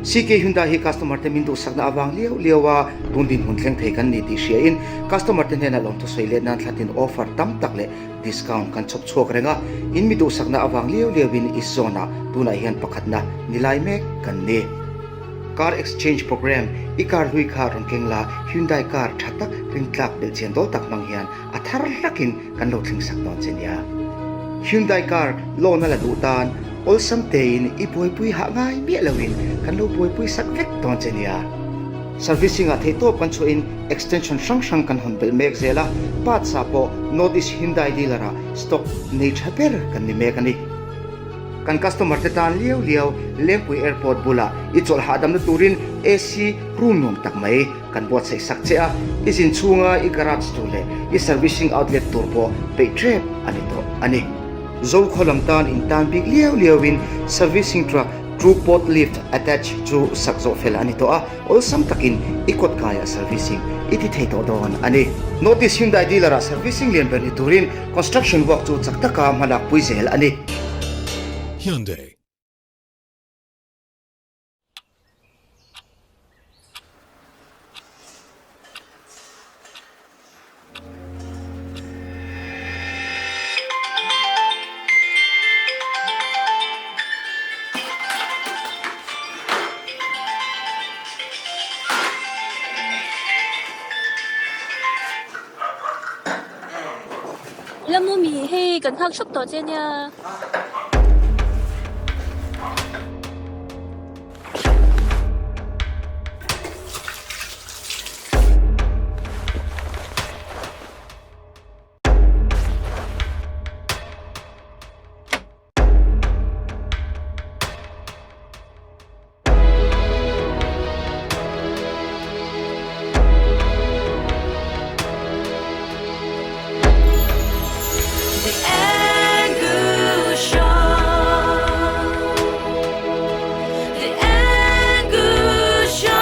CK Hyundai hi customer te min duhsakna avang liau liau a tun dinhmun thleng thei kan ni tih hriain customer te hnenah lawmthu sawi let nan thlatin offer tam tak leh discount kan chhawp chhuak reng a, in mi duhsakna avang liau liauin East Zone ah tunah hian pakhatna ni lai mek kan ni. Car exchange program, I car hlui kha rawn keng la, Hyundai car tha tak rintlak belhchian dawl tak hmang hian a thar hlakin kan lo thleng sak dawn che nia. Hyundai car loan a la duh tan awlsam tein i buaipui hah ngai miah loin kan lo buaipui sak vek dawn che nia. Servicing ah theihtawp kan chhuahin extension hrang hrang kan hawn belh mek zel a, parts ah pawh North East Hyundai dealer ah stock nei tha ber kan ni mek a ni. Kan customer te tan liau liau Lengpui Airport bulah i chawlh hahdamna turin AC room nuam tak mai kan buatsaih sak che a, i zin chhunga i garage tur leh i servicing outlet tur pawh peih tep a ni tawh a ni. Zokhaw lam tan in tan bik liau liauin servicing truck two pot lift attach chu sak zawh fel a ni tawh a, awlsam takin i kawt kaiah servicing i ti thei tawh dawn a ni. North East Hyundai dealer ah servicing lian ber ni turin construction work chu chak taka hmalak pui zel a ni. Hyundai. Lamumi, hei kan nghak hrep tawh che nia. The Angu Show. The Angu Show.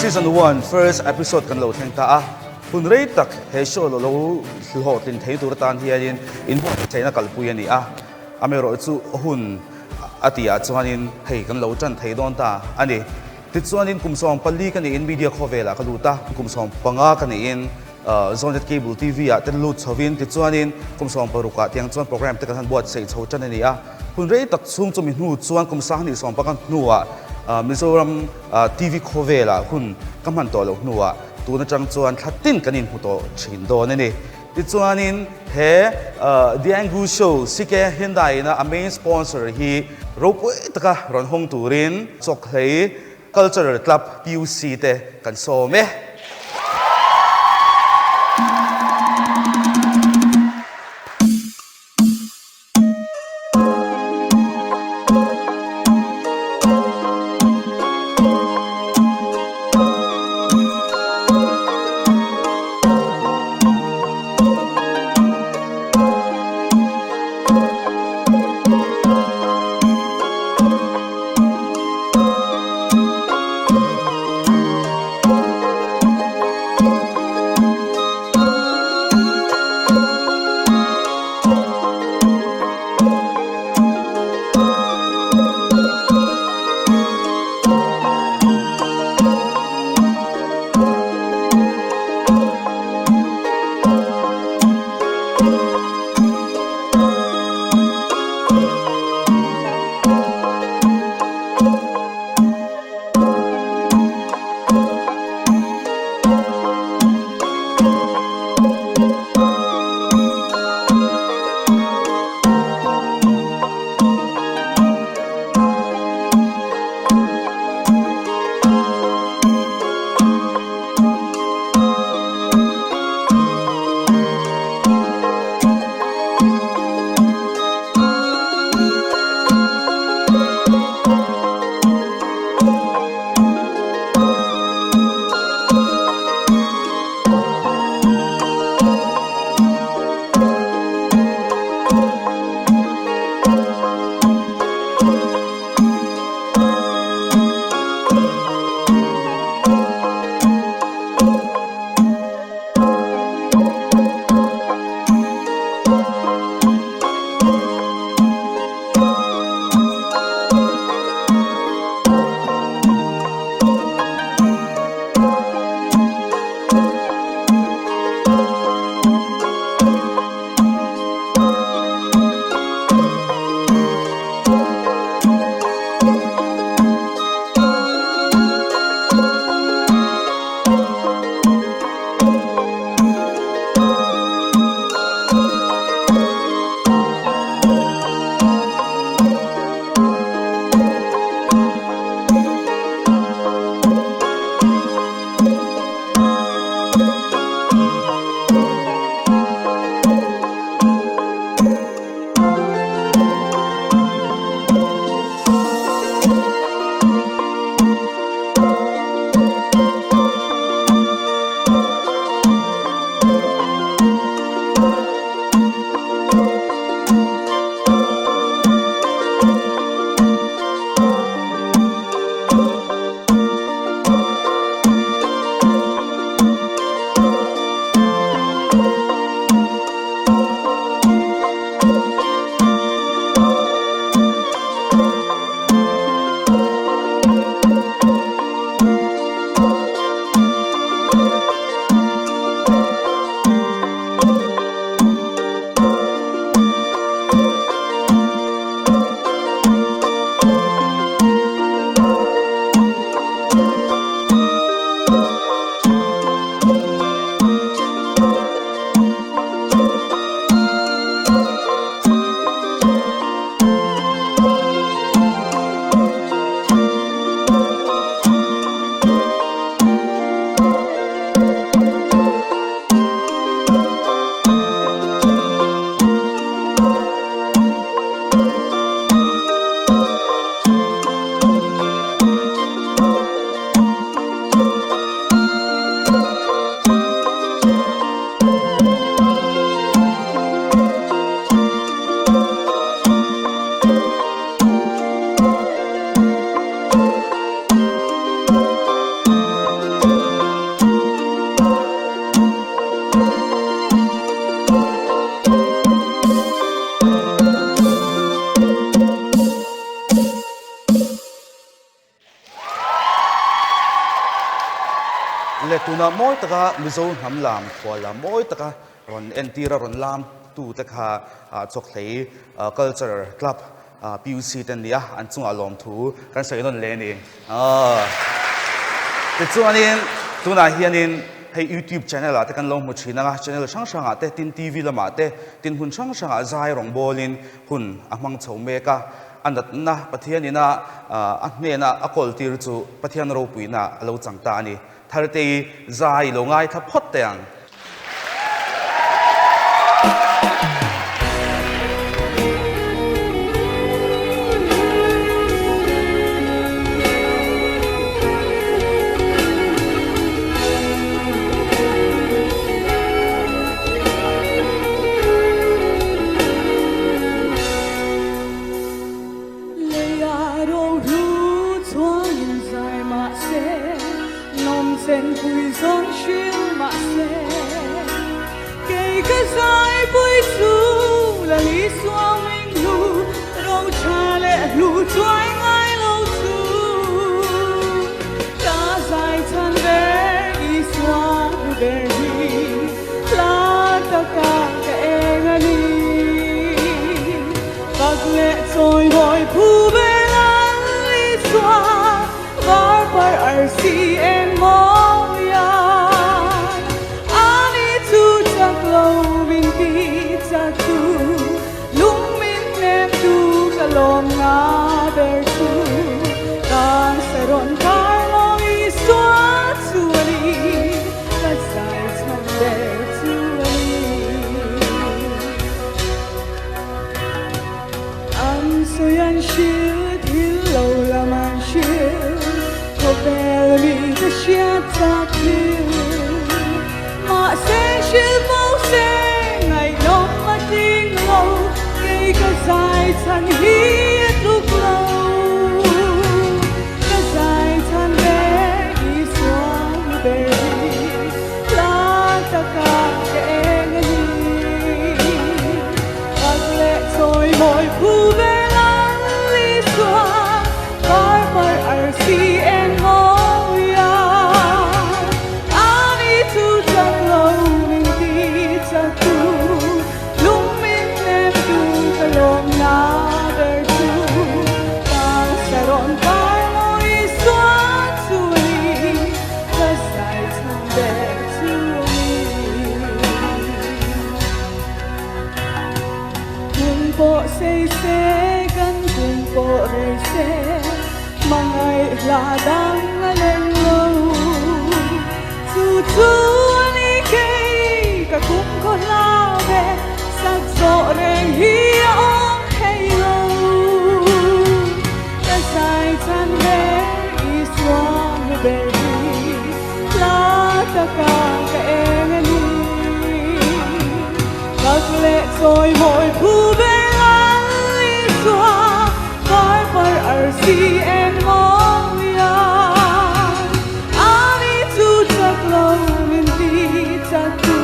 Season 1 first episode kan lo thleng ta a hun rei tak he show lo lo hlawhtlin thei tur atan hianin inbuatsaihna kalpui a ni a amaherawh chu hun a tihah chuanin hei kan lo tan thei dawn ta a ni. Tichuanin kum 14 ka niin media khawvelah ka lut a, kum 15 ka niin Zonet Cable TV ah te lut chhovin tichuanin kum 16 ah tiang chuan program te kan han buatsaih chho tan a ni a. Hun rei tak chhung chumi hnu chuan kum 25 hnuah Mizoram TV khawvelah hun ka hman tawh loh hnuah tun atang chuan thla tin kan inhmu tawh thin dawn a ni. Tichuanin he The Angu Show CK Hyundai ina a main sponsor hi ropui taka rawn hawng turin Chawkhlei Cultural Club PUC te kan sawm e. Le tuna mawi taka Mizo hnam lam khual lam mawi taka rawn entir a rawn lam tu te kha Chawkhlei Culture Club PUC te an ni a, an chungah lawmthu kan sawi nawn leh a ni. Tichuanin tunah hianin hei YouTube channel ah te kan lo hmu thin ang a, channel hrang hrangah te tin TV lamah te tin hmun hrang hrangah zai rawngbawlin hun a hmang chho mek a, a natna Pathianin a a hnena a kawl tir chu Pathian ropuina a lo chang ta a ni. Thartei zai lo ngaithla phawt teh ang. Nawmchen pui zawng hrilh mahse, kei ka zaipui chu la Isua ming hlu, ro tha leh hlu chuai ngai lo chu. Ka zai chhan ber Isua hlu ber hi, hla taka ka eng a ni. Fak leh chawi mawi phu ber an Isua. Varpar arsi eng mawian Ani chu chak lo min ti chak tu Lung min hnem tu ka lawm nga ber chu Ka saron kar mawi sua chu a ni Ka zai chhan ber chu a ni. An sawi an hril thil lo lam an hril Khawvel mi ka hriat chak thil Mahse hril fo se ngaihnawm a tling lo Kei ka zai chhan hi a tluk lo Ka zai chhan ber Isua hmu ber hi Hla taka ka eng a ni. Fak leh chawi mawi phu ber an Isua, Parpar arsi eng mawi a. Ani chu chak lo min ti chak tu, lung min hnem tu ka lawm na ber chu. Ka saron par mawi Isua chu a ni, ka zai chhan ber chu a ni. Hun pawh sei se, kan kum pawh rei se, hmangaih hla dang a leng lo. Chu chu a ni kei ka kum khaw hla ve, sak zawh reng hi a awm thei lo. Ka zai chhan ber Isua hmu ber hi, hla taka ka eng a ni. Fak leh chawi mawi phu ber an Isua, Parpar arsi eng mawi a. Ani chu chak lo min ti chak tu,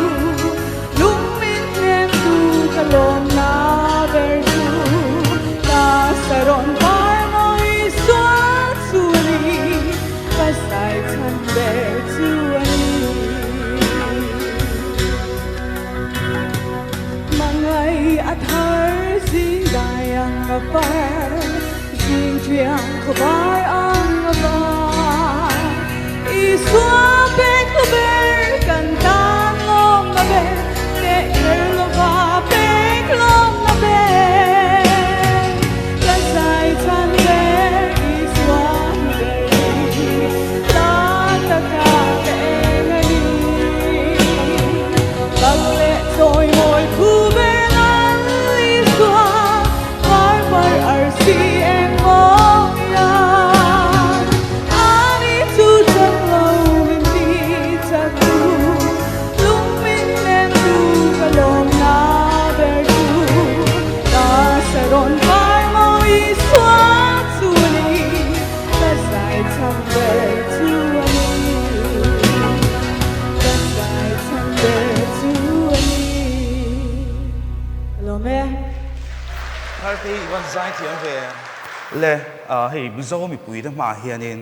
lung min hnem tu ka lawm na ber chu. Ka saron par mawi Isua chu a ni, ka zai chhan ber chu a ni. Mangai a thar zing dai ang a par, zing chiang khawvar ang a var. Isua pek lo ber kan tan lawm na ber, teh kher lova pek lawm na ber. Ka zai chhan ber Isua hmu ber hi, hla taka ka eng a ni. Fak leh chawi mawi phu ber an Isua, Parpar arsi eng mawi a. Ani chu chak lo min ti chak tu, lung min hnem tu ka lawm na ber chu. Ka saron par mawi Isua chu a ni, ka zai cham ber chu a ni. Ka zai chhan ber chu a ni. Ka lawm e. Thartei i van zai thiam ve le. Hei Mizo mipui te hmaah hianin.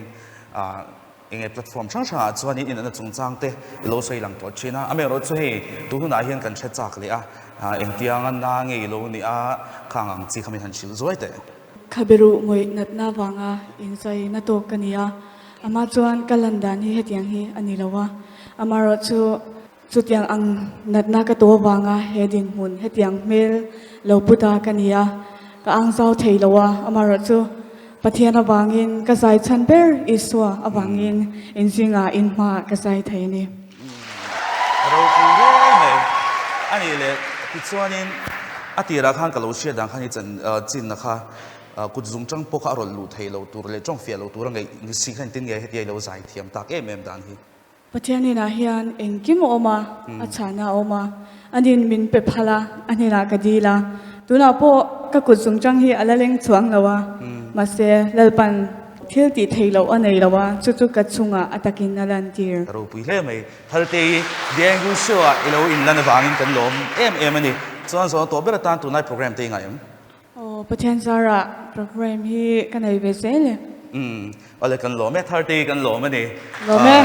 Enge platform hrang hrangah chuanin inanna chungchang te i lo sawi lang tawh thin a, amaherawhchu hei tu hunah hian kan hre chak leh a, engtianga na nge i lo nih a, khang ang chi kha min han hrilh zuai teh. Khaberuh ngawih natna vanga inzai na tawk ka ni a, amah chuan ka lan dan hi hetiang hi a ni lo a, amaherawhchu chutiang ang natna ka tawh avanga he dinhmun hetiang hmel lo pu ta ka ni a, ka ang zau thei lo a, amaherawhchu Pathian avangin ka zai chhan ber Isua avangin inzingah inhmaah ka zai thei a ni. A ropui hle mai. A nih leh tichuanin a tirah khan ka lo hriat dan khan i chan chinna kha kut zung tang pawh kha a rawlh luh thei lo tur leh tawng fiah lo tur a ngeih ni si khan engtin nge hetia i lo zai thiam tak em em dan hi. Pathian inah hian engkim a awm a, a chhahna a awm a, anin min pe phal a, a hnenah ka dil a, tunah pawh ka kut zungchang hi a la leng chuang lo a, mahse Lalpan thil tih theih loh a nei lo a, chu chu ka chungah a takin a lantir. Ka ropui hle mai. Thaltei, Dengue show ah i lo inlan avangin kan lawm em em a ni. Chuan zawhna tawh ber atan tunlai program te i ngaih em? Aw, Pathian zarah program hi ka nei ve zel e. Umm, awle kan lawm e, Tharte kan lawm a ni. Lawm e.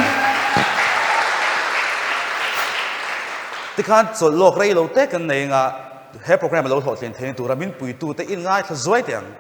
Tikhan chawlh lawk rei lo te kan nei anga he program a lo hlawhtlin theihna tura min puitute in ngaithla zuai teh ang.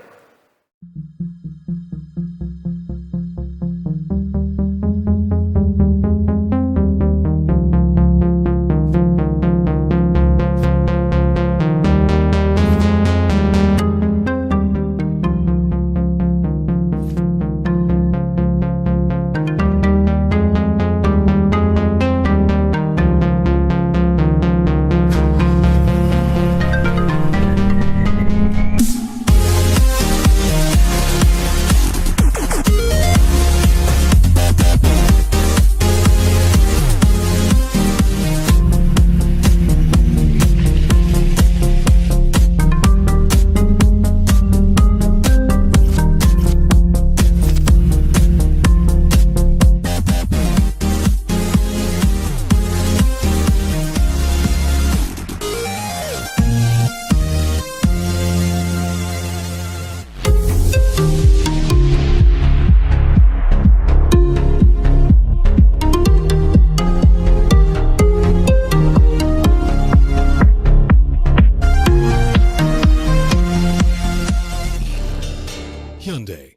Hyundai.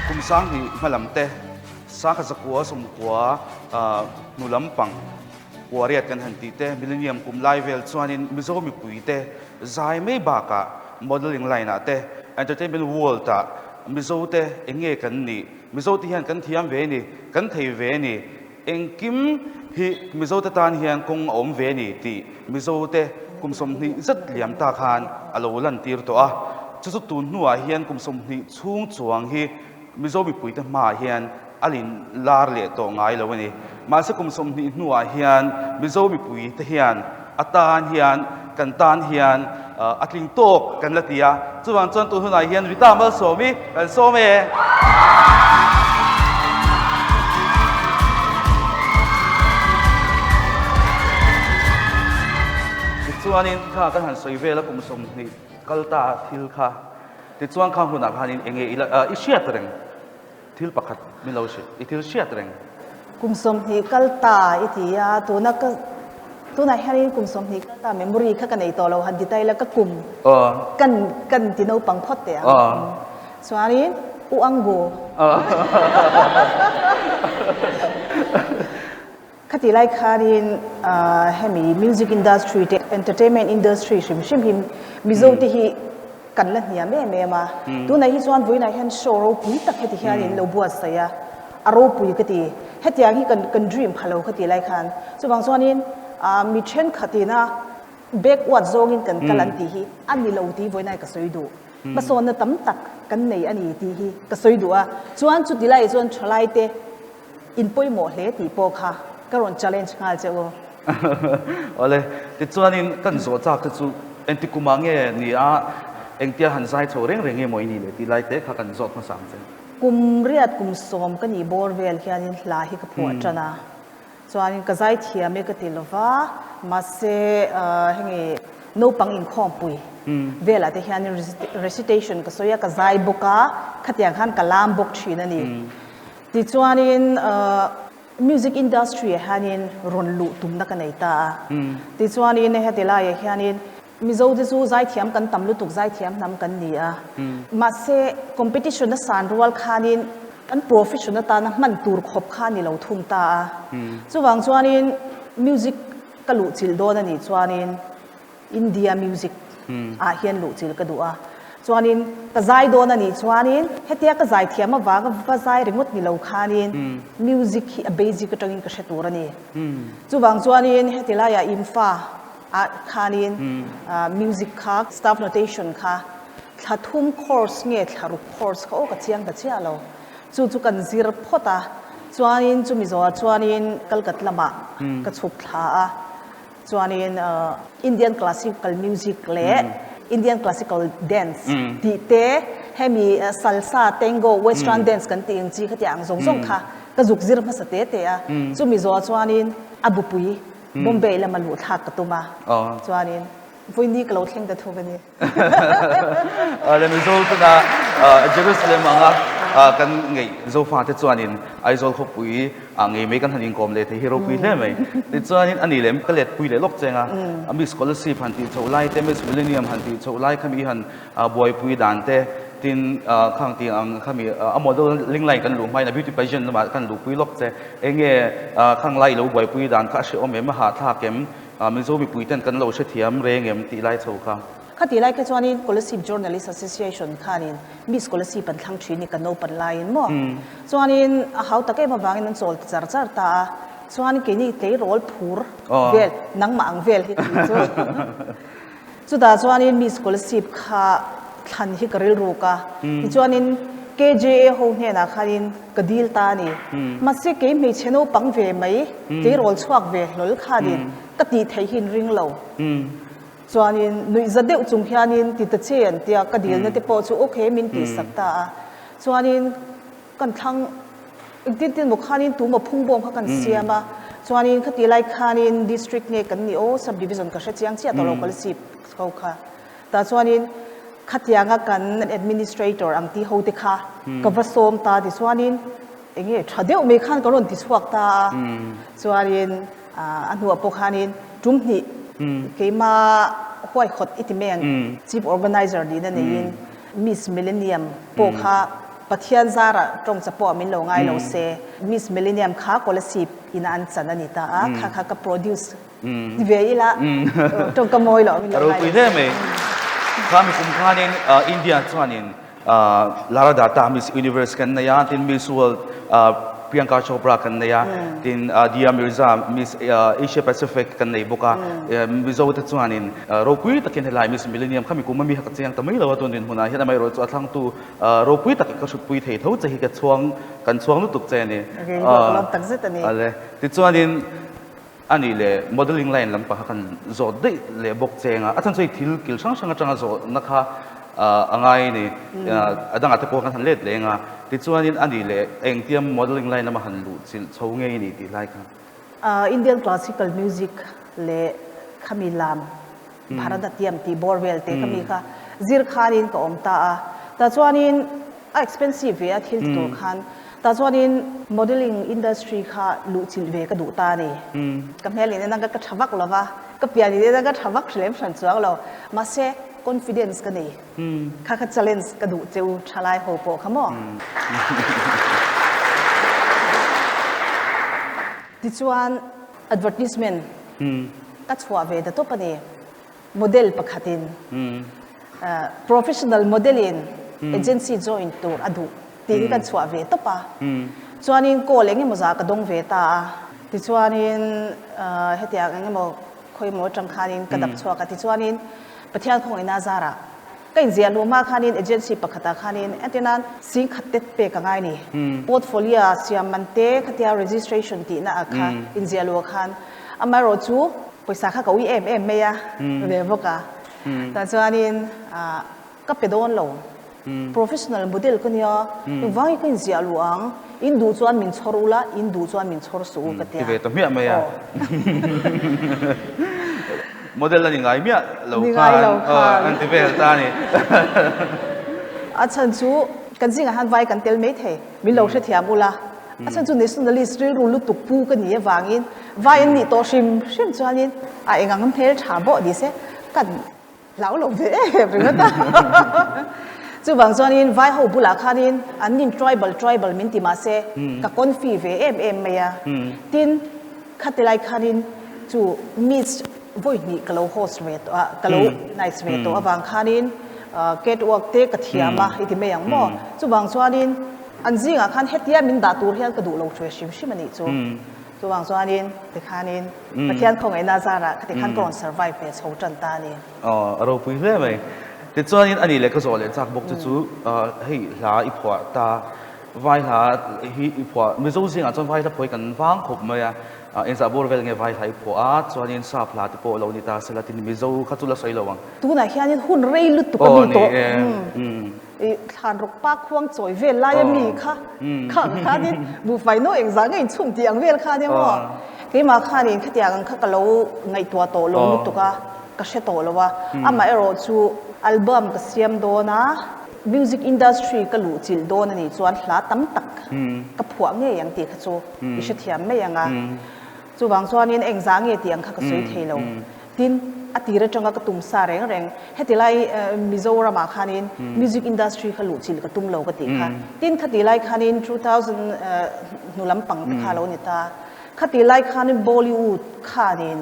Kum sanghnih hmalam te sangkhat zakua sawmkua hnu lampang kuariat kan han tih te millennium kum lai vel chuanin Mizo mipui te zai mai bakah modelling line ah te entertainment world ah Mizo te eng nge kan nih Mizo te hian kan thiam ve ni, kan thei ve ni, engkim hi Mizo te tan hian kawng a awm ve ni tih Mizo te kum 20 zet liam ta khan a lo lantir tawh a. Chu chu tun hnuah hian kum 20 chhung chuang hi Mizo mipui te hmaah hian a lin lar leh tawh ngai lo a ni. Mahse kum 20 hnuah hian Mizo mipui te hian a tan hian kan tan hian a tling tawk kan la ti a, chuvang chuan tun hunah hian Rita Malsawmi kan sawm e. Tichuanin kha kan han sawi vel a kum 20 kal ta thil kha, tichuan khang hunah khanin enge i la i hriat reng thil pakhat min lo hrilh, i thil hriat reng. Kum 20 kal ta i ti a, tuna ka tunah hianin kum 20 kal ta memory kha ka nei tawh lo han ti ta ila ka kum kan kan ti naupang phawt teh ang. Chuanin U Angu. Khati lai khanin hemi music industry te entertainment industry hrim hrim hi Mizo te hi kan la hniam em em a. Tunah hi chuan vawiinah hian show ropui tak heti hian in lo buatsaih a, a ropui ka ti. Hetiang hi kan kan dream pha lo khati lai khan. Chuvang chuanin mi thenkhatin a backward zawngin kan kal an tih hi a ni lo tih vawiinah ka sawi duh. Hmasawnna tam tak kan nei a ni tih hi ka sawi duh a. Chuan chuti laiah chuan thalaite In pawimawh hle tih pawh kha ka rawn challenge nghal che u. Awle, tichuanin kan zawh chak te chu engti kumah nge ni a, engtia han zai chho reng reng nge maw i nih leh tih lai te kha kan zawt hmasa ang che. Kum riat kum sawm ka nih bawr vel hianin hla hi ka phuah tan a, chuanin ka zaithiam e ka ti lova, mahse heng naupang inkhawmpui velah te hianin recitation ka sawi a, ka zai bawk a, khatiang khan ka lam bawk thin a ni. Tichuanin music industry ah hianin rawn luh tumna ka nei ta a, tichuanin heti laiah hianin Mizo te chu zaithiam kan tam lutuk, zaithiam hnam kan ni a. Mahse, competition a san rual khanin kan profession atana hman tur khawp kha ni lo thung ta a. Chuvang chuanin music ka luhchilh dawn a nih chuanin India music ah hian luhchilh ka duh a. Chuanin ka zai dawn a nih chuanin hetia ka zaithiam avanga va zai ringawt ni lo khanin music hi a basic atangin ka hre tur a ni. Chuvang chuanin heti laiah Imfa ah khanin music kha staff notation kha thla thum course nge thla ruk course kha aw ka chiang ta chiah lo chu chu kan zir phawt a chuanin chumi zawhah chuanin Kalkat lamah ka chhuk thla a chuanin Indian classical music leh Indian classical dance tih te hemi salsa tango western dance kan tih ang chi kha tih ang zawng zawng kha ka zuk zir hmasa te te a chumi zawhah chuanin a bupui Bombay lama luh thlak ka tum a, chuanin Vawiini ka lo thleng ta thung a ni. Le Mizo tuna Jerusalem anga kan ngeih Zofa te chuanin Aizawl khawpui ah ngei mai kan han inkawm leh thei hi ropui hle mai. Tichuanin a ni lem ka let pui leh lawk cheng a, Miss Scholarship han tih chhoh lai te, Miss Millennium han tih chhoh lai khami han buaipui dan te, tin khang tih ang khami a modeling line kan luh hmain a beauty pageant lamah kan luhpui lawk che. Enge khang lai ilo buaipui dan kha a hrehawm em, a hahthlak em, Mizo mipui ten kan lo hrethiam reng em tih lai chho kha. Khati lai kha chuanin Kolasib Journalist Association khanin Miss Kolasib an thlang thin i kan naupan laiin maw chuanin a hau tak em avangin an chawl ta char char ta a, chuan keini tleirawl phur vel nangmah ang vel hi tih chu Chutah chuanin Miss Kolasib kha thlan hi ka rilruk a, tichuanin KJA ho hnenah khanin ka dil ta a ni. Mahse kei hmeichhe naupang ve mai, tleirawl chhuak ve hlawl khanin ka tih theih hi in ring lo. Chuanin nuih za deuh chung hianin ti ta che an tia ka dilna te pawh chu okay min tihsak ta a. Chuanin Kan thlang engtin tin maw khanin tu maw phungbawm kha kan siam a, chuanin khati lai khanin district nge kan nih aw sub division ka hre chiang chiah tawh lo Kolasib ho kha tah chuanin khatianga kan administrator ang tih ho te kha ka va sawm ta tichuanin enge tha deuh mai khan ka rawn ti chhuak ta a, chuanin a hnuah pawh khanin tum hnih keima huaihawt i ti mai ang chief organizer nihna neiin Miss Millennium pawh kha Pathian zarah tawng chapawh min lo ngai lo se, Miss Millennium kha Kolasib ina an chan a ni ta a, kha kha ka produce ti ve ila tawng ka mawi loh min lo ngai lo se. A ropui hle mai. Kha mikum khanin India chuanin Lara Dutta Miss Universe kan nei a, tin Miss World Priyanka Chopra kan nei a, tin Dia Mirza Miss Asia Pacific kan nei bawk a, Mizo te chuanin ropui takin helai Miss Millennium kha mikum ami kha ka chiang ta mai lo a, tun dinhmunah hian amaherawhchu a thlangtu Ropui tak ka hrutpui thei tho che hi ka chhuang, kan chhuang lutuk che a ni. Ka inruak lawm tak zet a ni. Ale, tichuanin a nih leh modelling line lam pakha kan zawh daih leh bawk cheng a, a chhan chu hei thil kil hrang hrang atanga zawhna kha a ngai a ni. A dangah te pawh kan han let leng a, tichuanin a nih leh engtia modelling line lama han luh chilh chho ngei a ni tih lai kha. Indian classical music leh khami lam Bharatanatyam tih bawr vel te khami kha zir khanin ka awm ta a, tah chuanin a expensive ve a thil ti tur khan, tah chuanin modelling industry kha luh chilh ve ka duh ta a ni. Ka hmel in enang ka tha vak lo va, ka pian in enang ka tha vak hlem hran chuang lo, mahse confidence ka nei, kha kha challenge ka duh cheu thalai ho pawh kha maw. Tichuan advertisement ka chhuah ve ta tawp a ni. Model pakhatin professional model in agency join tur a duh tih hi ka chhuah ve tawp a. Chuanin call eng emaw zah ka dawng ve ta a. Tichuanin hetiang eng emaw khawi emaw atang khanin ka dap chhuak a. Tichuanin Pathian khawngaihna zarah Ka inziah luh hma khanin agency pakhatah khanin entirnan singkhat te pek a ngai ni. Portfolio siam man te khatia registration tihna ah kha inziah luh ah khan amaherawh chu pawisa kha ka ui em em mai a ve bawk a. Tah chuanin ka pe dawn lo. Professional model ka nia, engvangin ka inziah luh ang, in duh chuan min chhawr ula, in duh chuan min chhawr suh u ka tia. Ti ve ta hmiah mai a. Model a ni ngai miah lo khan an ti vel ta a ni. A chhan chu kan zingah hian vai kan tel mai thei, min lo hrethiam ula. A chhan chu nationalist rilru lutuk pu ka ni avangin vai an nih tawh hrim hrim chuanin a eng ang hmel tha bawh ni se kan hlau lo ve em ringawt a. Chuvang chuanin vai ho bulah khanin an nin tribal tribal min ti mahse ka confi ve em em mai a. Tin, khati lai khanin chu miss vawi hnih ka lo host ve tawh a, ka lo organize ve tawh avang khanin catwalk te ka thiam a i ti mai ang maw. Chuvang chuanin An zingah khan hetia min dah tur hian ka duh lo hre hrim hrim a nih chu. Chuvang chuanin tikhanin Pathian khawngaihna zarah ka tikhan ka rawn survive ve chho tan ta a ni. Aw, a ropui hle mai. Tichuanin a nih leh ka zawh leh chak bawk chu chu hei hla i phuah ta, vai hla hi i phuah, Mizo zingah chuan vai hla phuah hi kan vang khawp mai a, engzah bawr vel nge vai hla i phuah a, chuanin sap hla te pawh lo ni ta sela tin Mizo kha chu la sawi lo ang. Tunah hianin hun rei lutuk a mi tawh. I thlan rawk pa khuang chawi vel lai a mi kha kha ang khanin buhfai no engzah nge inchhum tih ang vel kha nia maw? Keimah khanin khatiang ang kha ka lo ngaihtuah tawh lo lutuk a, ka hre tawh lo a. Amaherawh chu album ka siam dawn a, music industry ka luh chilh dawn a nih chuan hla tam tak ka phuah ngei ang tih kha chu i hrethiam mai ang a. Chuvang chuanin engzah nge tih ang kha ka sawi thei lo. Tin, a tir atanga ka tum sa reng reng, heti lai Mizoramah khanin music industry kha luh chilh ka tum lo ka tih kha. Tin, khati lai khanin 2000 hnu lampang te kha lo ni ta. Khati lai khanin Bollywood khanin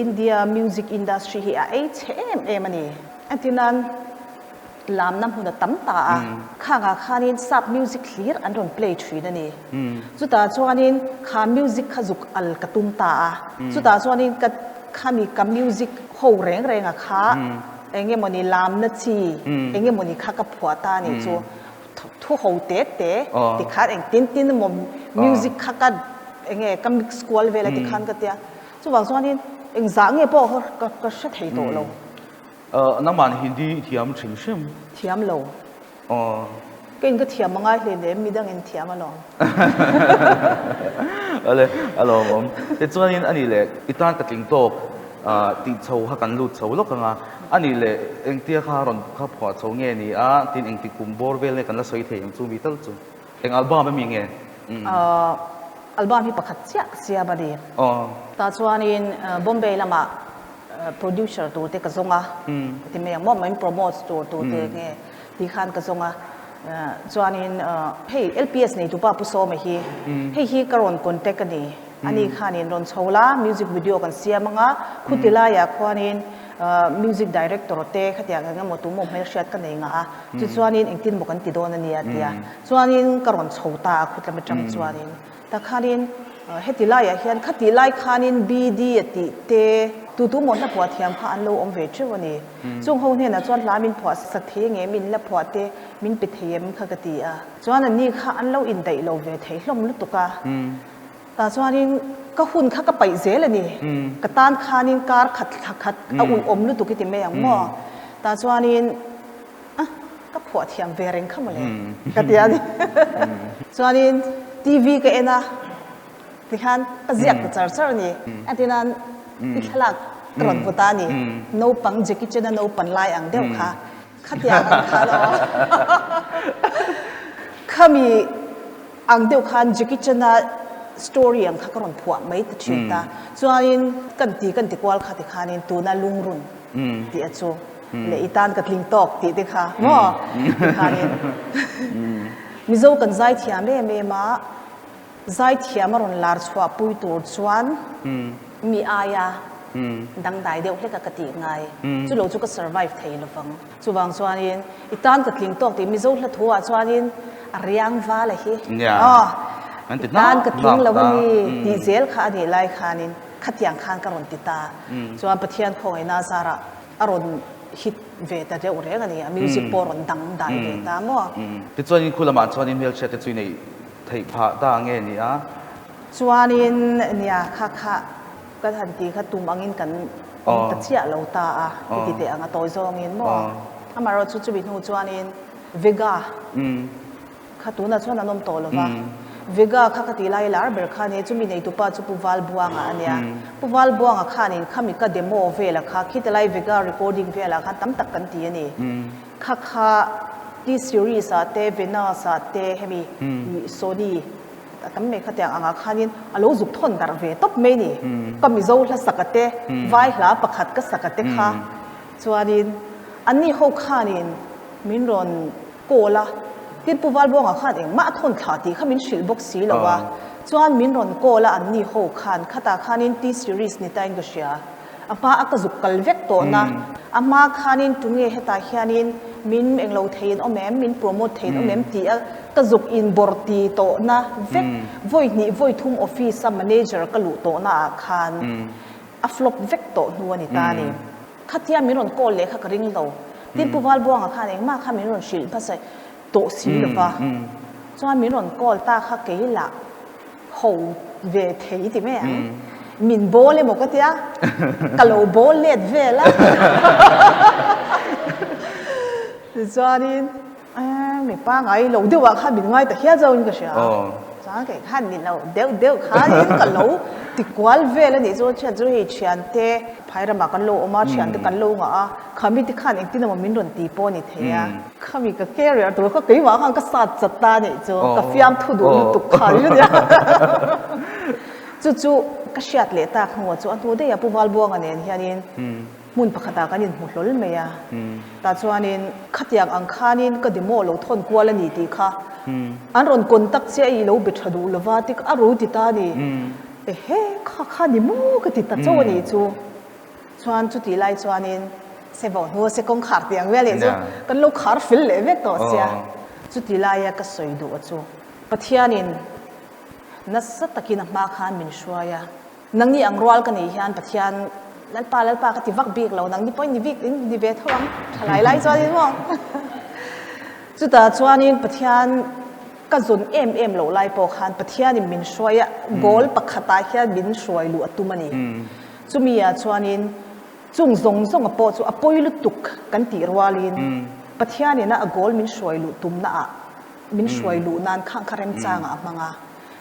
India music industry hi a ei chhe em em a ni. Entinan, lamna hmun a tam ta a, khangah khanin sap music hlir an rawn play thin a ni. Chutah chuanin kha music kha zuk al ka tum ta a, chutah chuanin ka khami ka music ho reng renga kha eng emawni lamna chi eng emawni kha ka phuah ta a nih chu thu ho te te tikhan eng tin tin emaw music kha ka eng nge ka mix kual vel a tikhan ka tia. Chuvang chuanin engzah nge pawh ka ka hre thei tawh lo. Nangmah Hindi i thiam hrim hrim? Thiam lo. Aw. Ka in ka thiam a ngai hle lem, midang in thiam alawm. Awle, a lawmawm. Tichuanin a nih leh i tan ka tling tawk tih chho kha kan lut chho lawk ang a, a nih leh engtia kha rawn kha phuah chho nge ni a, tin engti kum bawr vel nge kan la sawi thei ang chu mi tal chu. Eng album ami nge? Album hi pakhat chiah ka siam a ni. Aw. Tah chuanin Bombay lamah Producer tur te ka zawng a, ti mai ang maw, min promote tur tur te nge ti khan ka zawng a, chuanin hei LPS nei tupa Pu Sawma hi, hei hi ka rawn contact a ni, ani khanin rawn chho la, music video kan siam ang a, khuti laiah khuanin music director te khatiang eng emaw tumaw hmelhriat ka nei ngah a, tichuanin engtin maw kan ti dawn a nia tia, chuanin ka rawn chho ta a khutlam atang chuanin. Takhanin heti laiah hian khati lai khanin BD a tih te tu tu maw hla phuah thiam kha an lo awm ve teuh a ni. Chung ho hnenah chuan hla min phuah sak thei nge min la phuah te min pe thei em kha ka ti a. Chuan anni kha an lo indaih lo ve thei hlawm lutuk a. Tah chuanin ka hun kha ka paih zel a ni. Ka tan khanin kar khat thla khat a ulh awm lutuk i ti mai ang maw. Tah chuanin. A, ka phuah thiam ve reng kha mawle ka ti a ni. Chuanin TV ka en a, tikhan ka ziak ta char char a ni. A ti nan i thlalak ka rawn vut a ni. Naupang Jackie Chan-a naupan lai ang deuh kha, khatiang ang khan aw. Khami ang deuh khan Jackie Chan-a story ang kha ka rawn phuah mai ta thin ta. Chuanin kan ti kan ti kual kha tikhanin tuna lungrun tih a chu. Leh i tan ka tling tawk tih te kha maw tikhanin Mizo kan zaithiam em em a, zaithiam a rawn lar chhuah pui tur chuan mi aia dangdai deuh hlek a ka tih ngai chu lo chu ka survive thei lovang. Chuvang chuanin i tan ka tling tawk tih Mizo hla thu ah chuanin a riang val a hi aw i tan ka tling lo a ni tih zel kha a nih lai khanin khatiang khan ka rawn ti ta chuan Pathian khawngaihna zarah A rawn hit ve ta deuh reng a ni, a music pawh a rawn dang dai ve ta maw? Tichuanin khu lamah chuanin hmelchhiat te chu i neih theih phah ta nge ni a? Chuanin nia kha kha kan han ti kha tum angin kan awm ta chiah lo ta a, i ti teh ang a tawi zawngin maw? Amaherawhchu chumi hnu chuanin. Vega kha tunah chuan an awm tawh lo va, Vega kha ka tih lai lar ber kha nia, chumi neitupa chu Pu Valbuanga a nia. Pu Valbuanga khanin khami ka demo vela kha khita lai Vega recording velah khan tam tak kan ti a ni. Kha kha T-series ah te, Venus ah te hemi Sony a tam mai khatiang angah khanin a lo zuk thawn darh ve tawp mai ni. Ka Mizo hla saka te, Vai hla pakhat ka saka te kha chuanin anni ho khanin min rawn call a, tin Pu Valbuanga khan engmah a thawn thla tih kha min hrilh bawk si lo a, chuan min rawn call a anni ho khan khatah khanin T-series ni tain ka hria. A hma a ka zuk kal vek tawhna, a hma khanin tunge hetah hianin min englo theiin awm em, min promote theiin awm em tih a ka zuk inbawrh ti tawhna vek, vawi hnih vawi thum office a manager ka luh tawhna ah khan a flop vek tawh hnu a ni ta a ni. Khatia min rawn call leh kha ka ring lo. Tin Pu Valbuanga khan engmah kha min rawn hrilh hmasa tawh si lova, chuan min rawn call ta kha kei lah ho ve thei ti mai ang. Min bawl emaw ka tia, ka lo bawl let vel a. Tichuanin mi pangai lo deuh ah khan min ngai ta hial zauhin ka hria. Chuan kei khan ni lo deuh deuh khanin ka lo ti kual vel a nih chu. Thian chu hei thiante phai ramah kan lo awm a, thiante kan lo ngah a, khami te khan engtin emaw min rawn ti pawh a ni thei a. Khami ka carrier tur kha keimah khan ka sat chat ta a nih chu, ka fiamthu duh lutuk kha ni nia. Chu chu ka hriat leh tak hnuah chu a hnu daih a Pu Valbuanga nen hianin hmun pakhatah kan inhmu hlawl mai a. Tah chuanin khatiang ang khanin ka demo lo thawn kual a ni tih kha an rawn contact che a i lo be tha duh lova ti a ro ti ta a ni. Ehe kha kha ni maw ka ti ta chauh a nih chu. Chuan chutih lai chuanin se vau hnu a se kawngkhar tih ang vel leh chu kan lo khar fel leh vek tawh sia. Chutih laia ka sawi duh a chu Pathianin nasa takin a hma khan min hruai a, nangni ang rual ka nih hian Pathian Lalpa Lalpa ka ti vak bik lo, nangni pawhin ni bik in ni ve tho ang tha lai lai chuanin maw. Chutah chuanin Pathian Ka zawn em em loh lai pawh khan Pathianin min hruai a, goal pakhatah hian min hruai luh a tum a ni. Chumi ah chuanin chung zawng zawnga pawh chu a pawi lutuk kan tih rualin Pathianin a goal min hruai luh tumna ah min hruai luh nan khang kha remchangah a hmang a.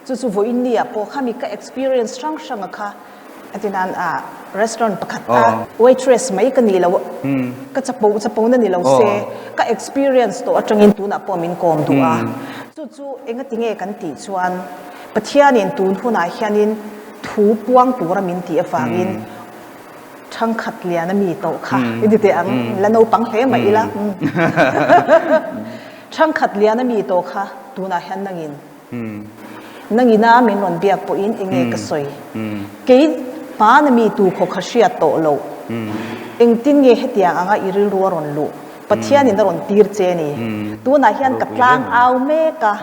Chu chu vawiin ni ah pawh khami ka experience hrang hranga kha a ti nan ah restaurant pakhat a waitress mai ka ni lo ka chapo chapo na ni lo se ka experience tawh atangin tunah pawh min kawm duh a chu chu engati nge kan tih chuan Pathianin tun hunah hianin thu puang tura min tih avangin thangkhat lian a mi tawh kha i ti teh ang la naupang hle mai ila thangkhat lian a mi tawh kha tunah hian nangin Nangina min rawn biak pawhin enge ka sawi? Kei hmana mi tu khaw kha hriat tawh loh. Engtin nge hetiang anga i rilru a rawn luh? Pathianin a rawn tir che ni. Tunah hian ka tlang au mek a,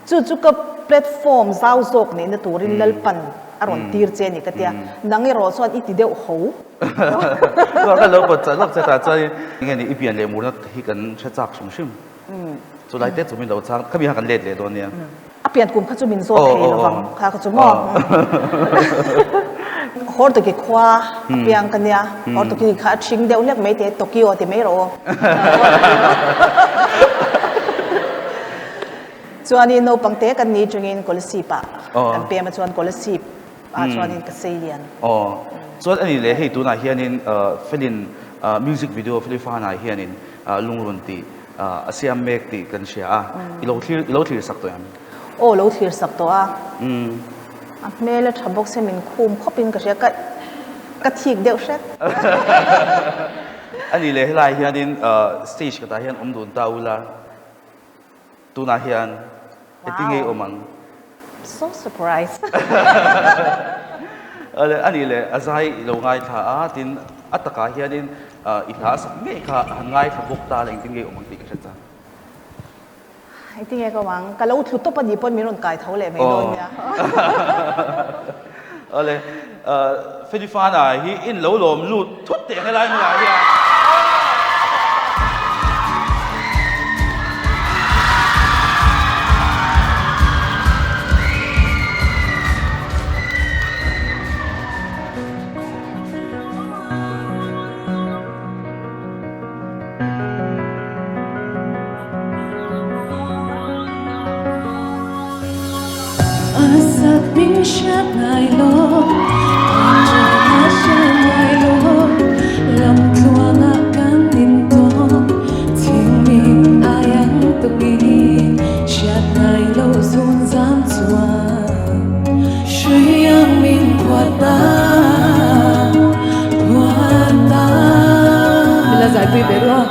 chu chu ka platform zau zawk neihna turin Lalpan a rawn tir che ni ka tia. Nang erawh chuan i ti deuh ho. Ka lo pawt chah lawk che tah chuan enge ni i pian leh murna hi kan hre chak hrim hrim. Chu lai te chu min lo chang, khami kha kan let leh dawn nia. A pian kum kha chu min zawt thei lovang kha kha chu maw. Hortoki khua a piang ka nia, Hortoki kha a ṭhing deuh hlek mai te, Tokyo ti mai rawh aw. Chuanin naupang te kan ni chungin Kolasib ah kan pem a chuan Kolasib ah chuanin ka sei lian. Aw, chuan ani leh hei tunah hianin Felin music video Felifana hianin lungrun tih a siam mek tih kan hria a, i lo thlir i lo thlir sak tawh em? Aw lo thlir sak tawh a, a hmel a tha bawk se min khum khawp in ka hria ka ka thik deuh hret. Ani leh helai hianin stage khatah hian awm dun ta ula tunah hian engtin nge i awm ang? So surprise. Ani leh a zai i lo ngaithla a, tin a takah hianin i hla a sak ngei kha han ngaithla bawk ta la engtin nge i awm ang tih ka hre chak. Engtin nge ka awm ang? Ka lo thlu tawp a nih pawn min rawn kai tho leh mai dawn nia. Awle, Felifana hi in lo lawm lut thut teh ang helai hmunah hian. min hriat ngai lo, a tuan a hriat ngai lo, lam tluangah kan intawng, thingmi ai ang tawngin hriat ngai lo zun zam chuan hrui ang min phuat ta, phuat ta. Min la zaipui ve ru a.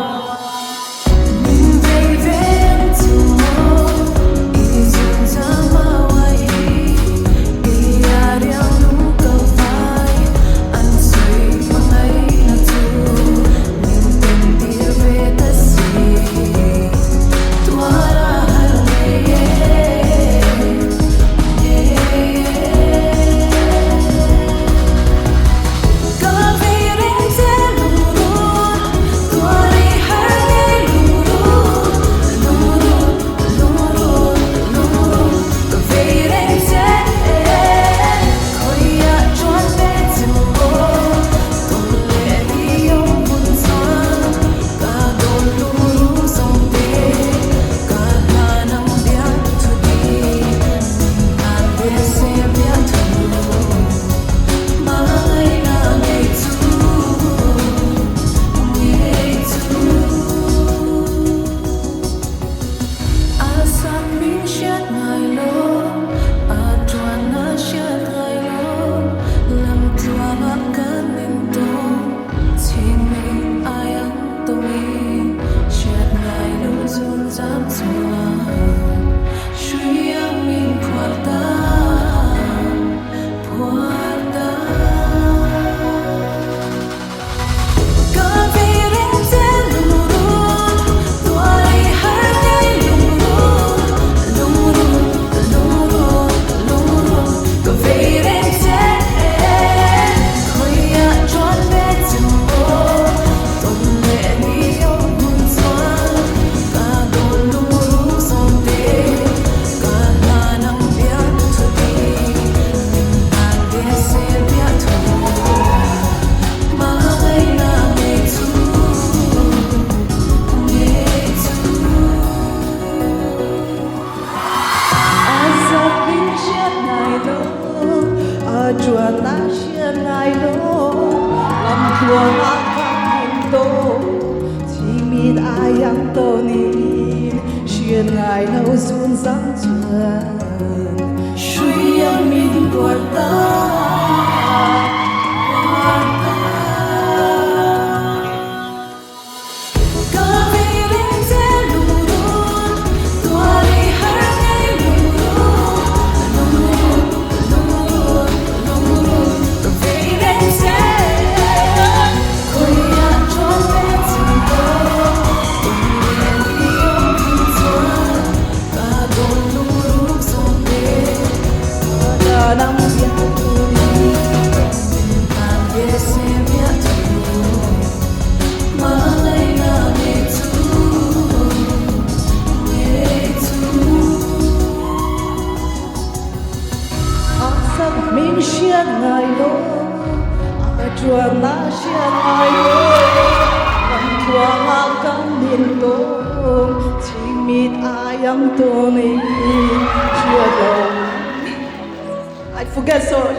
I forget sorry.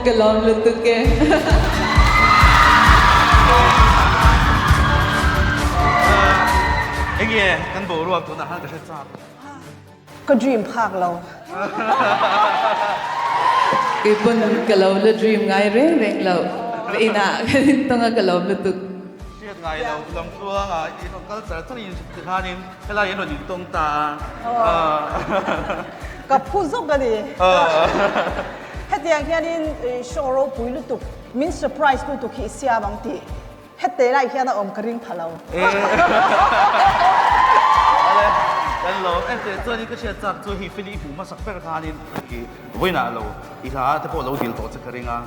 Ka lawm lutuk e. Enge kan boruak tunah khan ka hre chak. Ka dream phak lo. Keipawn ka lo la dream ngai reng reng lo. Ka inah kan intawng a ka lawm lutuk. Hriat ngai lo lamtluanga i rawn kal char char in tikhanin helai an rawn intawng ta a. Ka phu zawk a ni. Hetiang hianin show ropui lutuk min surprise lutuk hi i siam ang tih Hete lai hian a awm ka ring pha lo. Ale, kan lo en teh chuan in ka hriat chak chu hi Feli i hmuh hmasak ber khanin i vawiinah lo i hla te pawh lo dil tawh che ka ring a,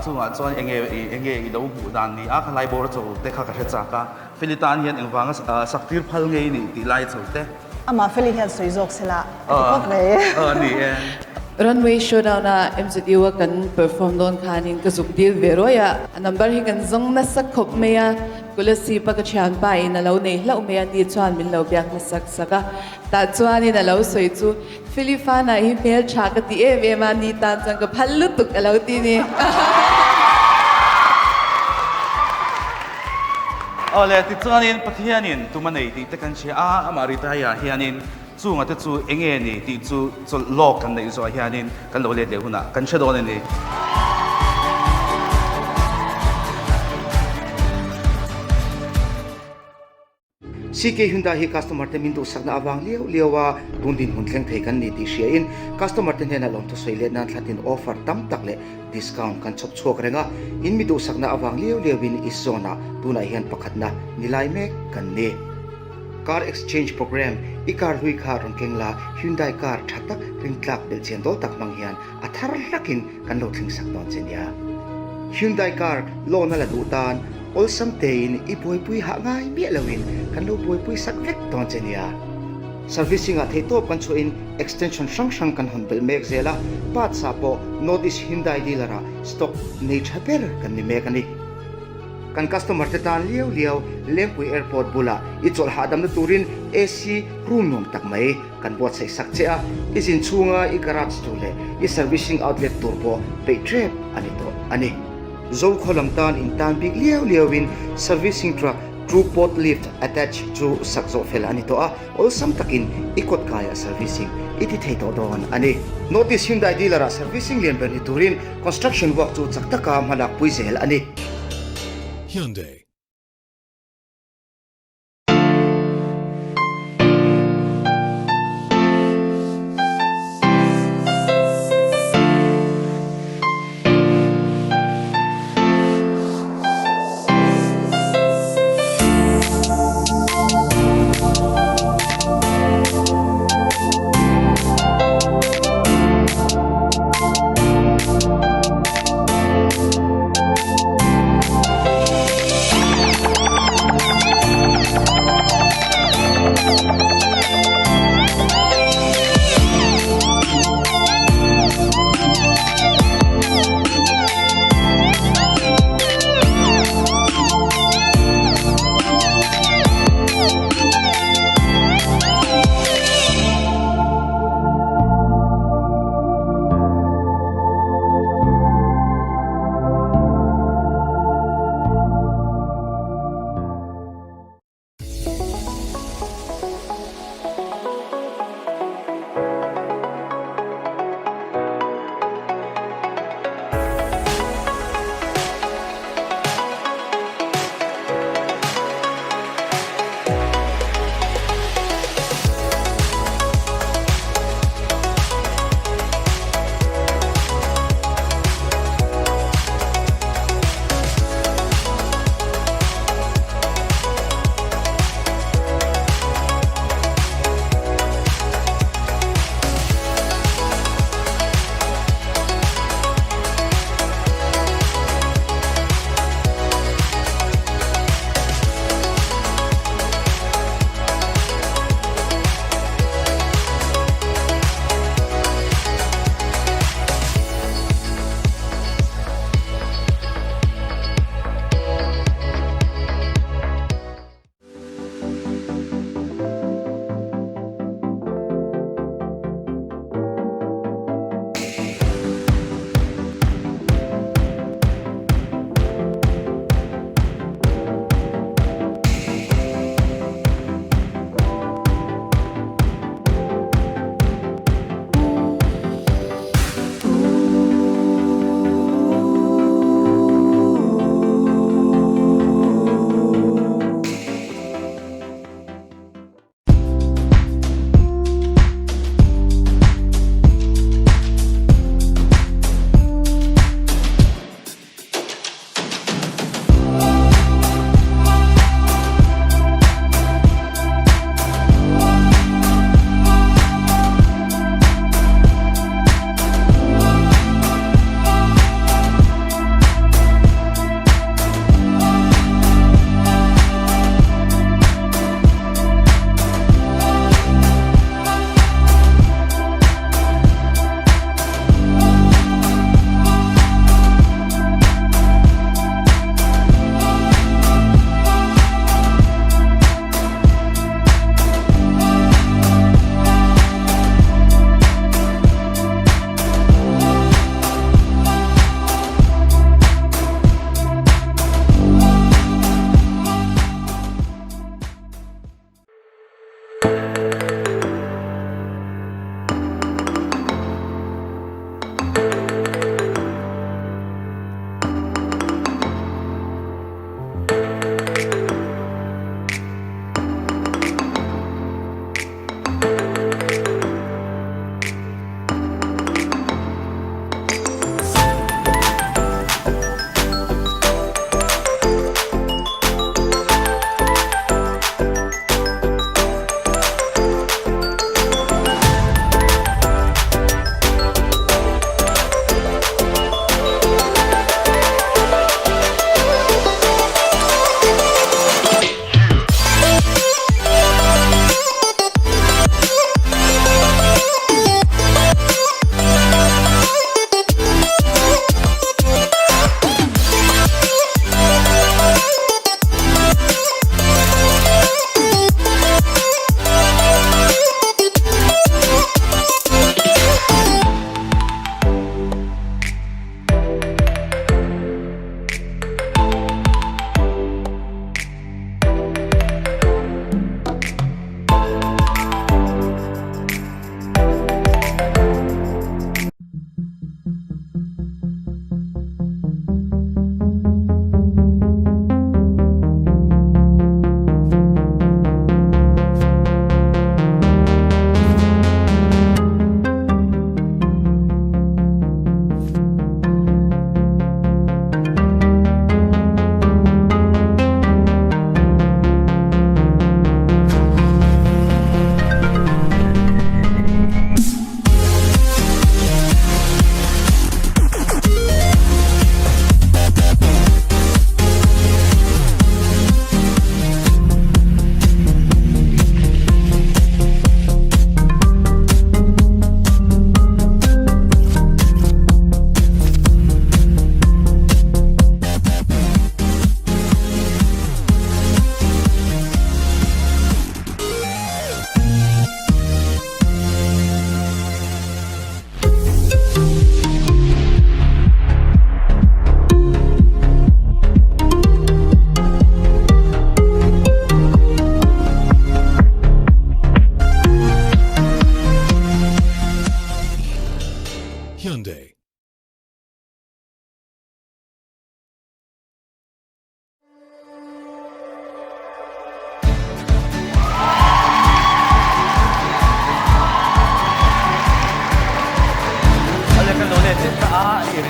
chungah chuan enge enge i lo hmuh dan ni a khalai bawr chaw te kha ka hre chak a, Feli tan hian engvanga sak tir phal ngei ni tih lai chaw te. Amah Feli hian sawi zawk se la a ti khawp mai. Aw ni e. Runway Showdown a MZU a kan perform dawn khanin ka zuk dil ve ruai a, a number hi kan zawng nasa khawp mai a. Kolasib a ka thianpa in a lo nei hlauh mai a ni chuan min lo biak hmasak sak a. Tah chuanin a lo sawi chu Filifana hi hmeltha ka ti em em a, ni tan chuan ka phal lutuk a lo ti ni. Awle, tichuanin Pathianin tum a nei tih te kan hria a, amah Ritaya hianin chunga te chu enge ni tih chu chawlh lawk kan neih zawh hianin kan lo let leh hunah kan hre dawn a ni. CK Hyundai hi customer te min duhsakna avang liau liau a, tun dinhmun thleng thei kan ni tih hriain customer te hnenah lawmthu sawi let nan thlatin offer tam tak leh discount kan chhawp chhuak reng a, in mi duhsakna avang liau liauin East Zone ah tunah hian pakhatna ni lai mek kan ni. Car Exchange Program, I car hlui kha rawn keng la, Hyundai car tha tak rintlak belhchian dawl tak hmang hian a thar hlakin kan lo thleng sak dawn che nia. Hyundai car loan a la duh tan awlsam tein i buaipui hah ngai miah loin kan lo buaipui sak vek dawn che nia. Servicing ah theihtawp kan chhuahin extension hrang hrang kan hawn belh mek zel a, parts ah pawh North East Hyundai dealer ah stock nei tha ber kan ni mek a ni. Kan customer te tan liau liau Lengpui Airport bulah i chawlh hahdamna turin AC room nuam tak mai Kan buatsaih sak che a, i zin chhunga i garage tur leh i servicing outlet tur pawh peih tep a ni tawh a ni. Zokhaw lam tan in tan bik liau liauin servicing truck two pot lift attach chu sak zawh fel a ni tawh a, awlsam takin i kawt kaiah servicing i ti thei tawh dawn a ni. North East Hyundai dealer ah servicing lian ber ni turin construction work chu chak taka hmalak pui zel a ni. Hyundai.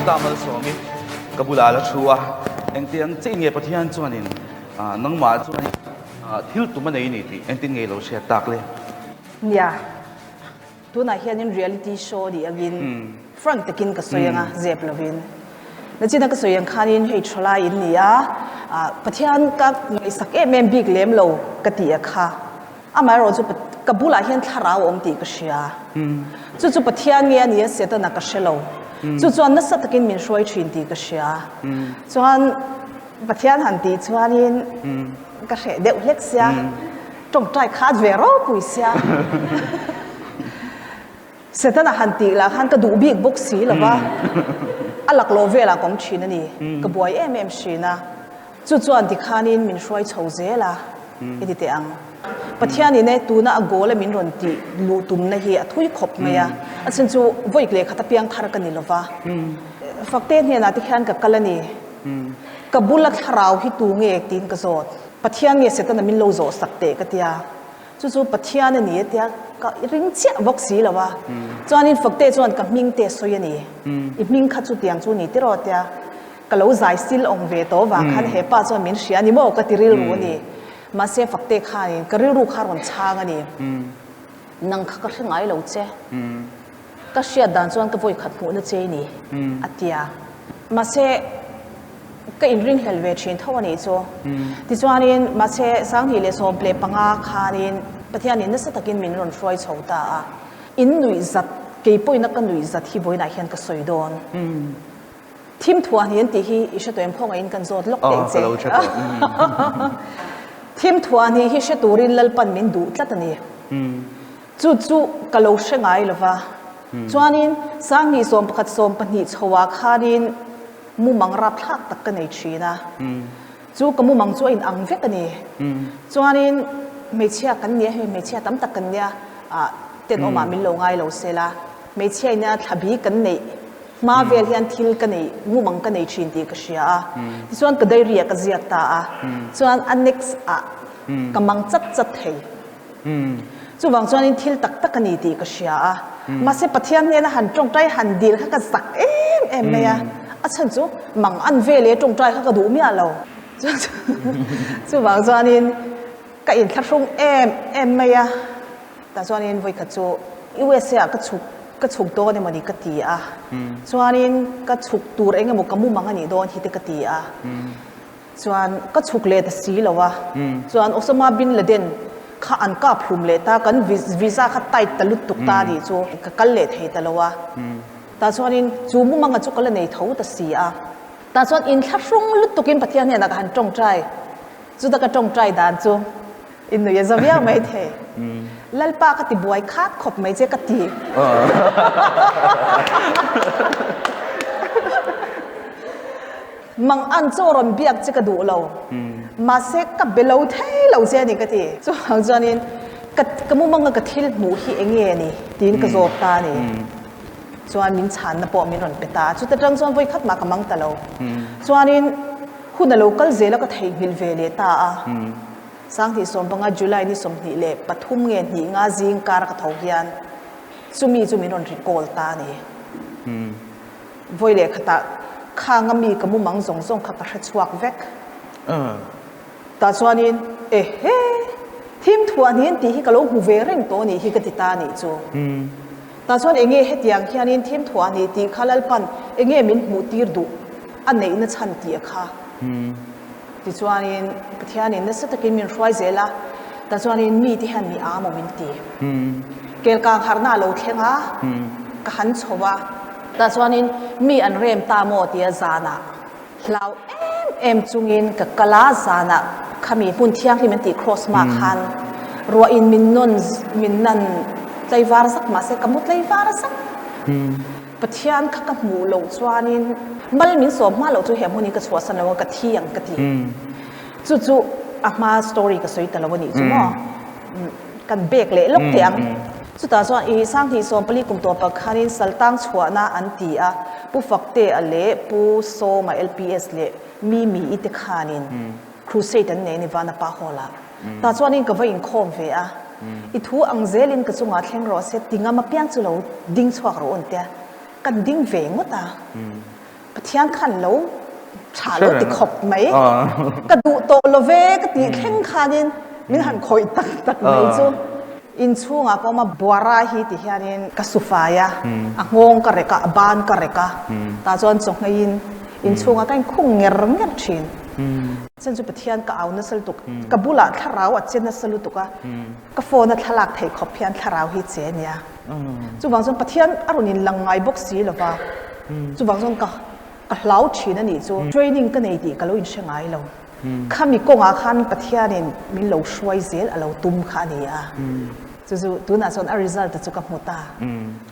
Ta Malsawmi ka bulah a la thu a, engtiang chiah nge Pathian chuanin nangmah chuan thil tum a nei ni tih engtin nge i lo hriat tak le? Nia, tunah hianin reality show nih angin frank takin ka sawi anga zep lovin. Nachina ka sawi ang khanin hei thalai in ni a, Pathian ka ngaihsak em em bik lem lo ka tih a kha. Amaherawhchu ka bulah hian thlarau a awm tih ka hria. Chu chu Pathian nge a ni a Setana ka hre lo. Chu chuan nasa takin min hruai thin tih ka hria. Chuan Pathian han tih chuanin ka hreh deuh hlek sia, tawngtai khat ve ropui sia. Setana han tih lah khan ka duh bik bawk si lo va, a laklawh velah ka awm thin a ni. Ka buai em em thin a. Chu chuan tikhanin min hruai chho zel a, i ti teh ang. Pathianin e tuna a goal a min rawn tih luh tumna hi a thui khawp mai a, a chhan chu vawi leh khat apiang thar ka ni lo va. Fakte hnenah te khian ka kal a ni. Ka bula thlarau hi tu nge tiin ka zawt. Pathian nge Setana min lo zawh sak teh ka tia. Chu chu Pathian a ni a tia ka ring chiah bawk si lo a. Chuanin Fakte chuan ka hming te sawi a ni. I hming kha chutiang chu ni tiraw tia. Ka lo zai sil awm ve tawh vang khan he pa chuan min hria a ni maw ka ti rilru a ni. Mahse Fakte khanin ka rilru kha rawn chhang a ni. Nang kha ka hre ngai lo che. Ka hriat dan chuan ka vawi khat hmuhna che i ni a tia. Mahse ka inringhlel ve thin tho a nih chu. Tichuanin mahse Sanghnih leh 15 khanin Pathianin nasa takin min rawn hruai chho ta a. In nuih zat, kei pawhin a ka nuih zat hi vawiinah hian ka sawi dawn. Thim thuah ni an tih hi i hre tawh em? Khawngaihin kan zawt lawk teh che. Thim thuah ni hi hre turin Lalpan min duh tlat a ni. Chu chu ka lo hre ngai lo va. Chuanin Sanghnih 11 12 chhoah khanin mumang rapthlak tak ka nei thin a. Chu ka mumang chu a in ang vek a ni. Chuanin hmeichhia kan nia hei hmeichhia tam tak kan nia tenawmah min lo ngai lo sela hmeichhia ina thlabi kan neih Hma vel hian thil ka nei, mumang ka nei thin tih ka hria a. Tichuan ka diary ah ka ziak ta a. Chuan a next ah ka mang chat chat thei. Chuvang chuanin thil tak tak a ni tih ka hria a. Mahse Pathian hnena han tawngtai han dil kha ka zak em em mai a. A chhan chu mang an vel e tawngtai kha ka duh miah lo. Chuvang chuanin ka inthlahrung em em mai a. Tah chuanin vawikhat chu USA ah ka chhuk ka chhuk dawn emaw ni ka ti a, chuanin ka chhuk tur eng emaw ka mumang a nih dawn hi te ka ti a, chuan ka chhuk leh ta si lo a, chuan Osama bin Laden kha an kap hlum leh ta, kan visa kha tight ta lutuk ta nih chu ka kal leh thei ta lo a, tah chuanin chu mumanga chu ka la nei tho ta si a, tah chuan inthlahrung lutukin Pathian hnenah ka han tawngtai, chuta ka tawngtai dan chu. I nui a za viau mai thei. Lalpa ka ti buai khat khawp mai che ka ti. Mang an chaw rawn biak che ka duh lo. Mahse ka be lo thei lo che a ni ka ti. Chuvang chuanin ka ka mumanga ka thil hmuh hi eng nge ni tiin ka zawt ta a ni. Chuan min chhanna pawh min rawn pe ta a. Chuta tang chuan vawi khat mah ka mang ta lo. Chuanin hun a lo kal zel a ka theihnghilh ve leh ta a. Sanghnih 15 July ni 23 nge hnih nga zing kar ka tho hian chumi chu min rawn recall ta a ni. Vawi leh khatah khanga mi ka mumang zawng zawng kha ka hre chhuak vek. Tah chuanin ehe thim thuah hnin tih hi ka lo hmu ve reng tawh a nih hi ka ti ta a nih chu. Tah chuan enge hetiang hianin thim thuah hnih tih kha Lalpan enge min hmuh tir duh a neihna chhan tih a kha. Tichuanin Pathianin nasa takin min hruai zel a, tah chuanin mite hian mi â maw min ti. Kelkang harhna a lo thleng a, ka han chho a. Tah chuanin mi an rem ta maw tia zanah hlau em em chungin ka kal a, zanah khami hmun thianghlim an tih cross hma khan ruahin min nawn min nan tlaivar zak mahse ka mu tlaivar zak. Pathian kha ka hmuh loh chuanin mal min sawm hma loh chu he hmun hi ka chhuahsan lo a, ka thi ang ka ti. Chu chu a hma story ka sawi ta lo a nih chu maw? Kan bek leh lawk teh ang. Chutah chuan i Sanghnih 14 kum tawh pakhanin Saltang chhuahna an ti a, Pu Faktea leh Pu Sawma LPS leh Mimi i te khanin crusade an nei a ni Vanapa Hall-ah. Tah chuanin ka va inkhawm ve a, I thu ang zelin ka chungah thleng rawh se, ti ngam apiang chu lo ding chhuak rawh u an tia, kan ding ve ngawt a. Pathian khan lo tha lo ti khawp mai. Ka duh tawh lo ve ka tih thleng khanin min han khawih tak tak mai chu. Inchhungah ka awm a, Buara hi ti hianin ka su fai a, a nghawng ka rek a, a ban ka rek a, tah chuan chawhngeiin inchhungah ka inkhung nger nger thin. Chen chu Pathian ka au nasa lutuk, ka bulah thlarau a che nasa lutuk a, ka phone a thlalak theih khawp hian thlarau hi che a nia. Chuvang chuan Pathian a rawn inlang ngai bawk si lo va, chuvang chuan ka ka hlau thin a nih chu. Training ka nei tih ka lo inhre ngai lo. Khami kawngah khan Pathianin min lo hruai zel a lo tum kha a ni a. Chu chu tunah chuan a result chu ka hmu ta.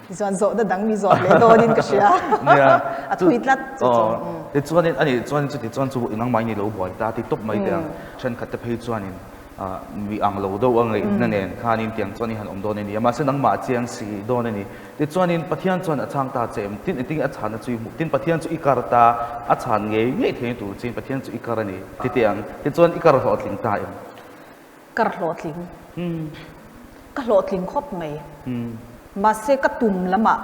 Tichuan zawhna dang mi zawh leh dawnin ka hria. A thui tlat chu chu. Tichuanin a nih chuan chuti chuan chu nangmah in i lo buai ta ti tawp mai teh ang. Thenkhat te phei chuanin mi ang lo deuh a ngaihna nen khanin tiang chuan i han awm dawn a ni a, mahse nangmah a chiang si dawn a ni. Tichuanin Pathian chuan a chhang ta che em? Tin, engtin a chhanna chu i hmuh? Tin, Pathian chu i kar ta, a chhan ngei ngei thei tur chin Pathian chu i kar a ni ti teh ang. Tichuan i kar hlawhtling ta em? Kar hlawhtling. Ka hlawhtling khawp mai. Mahse ka tum lamah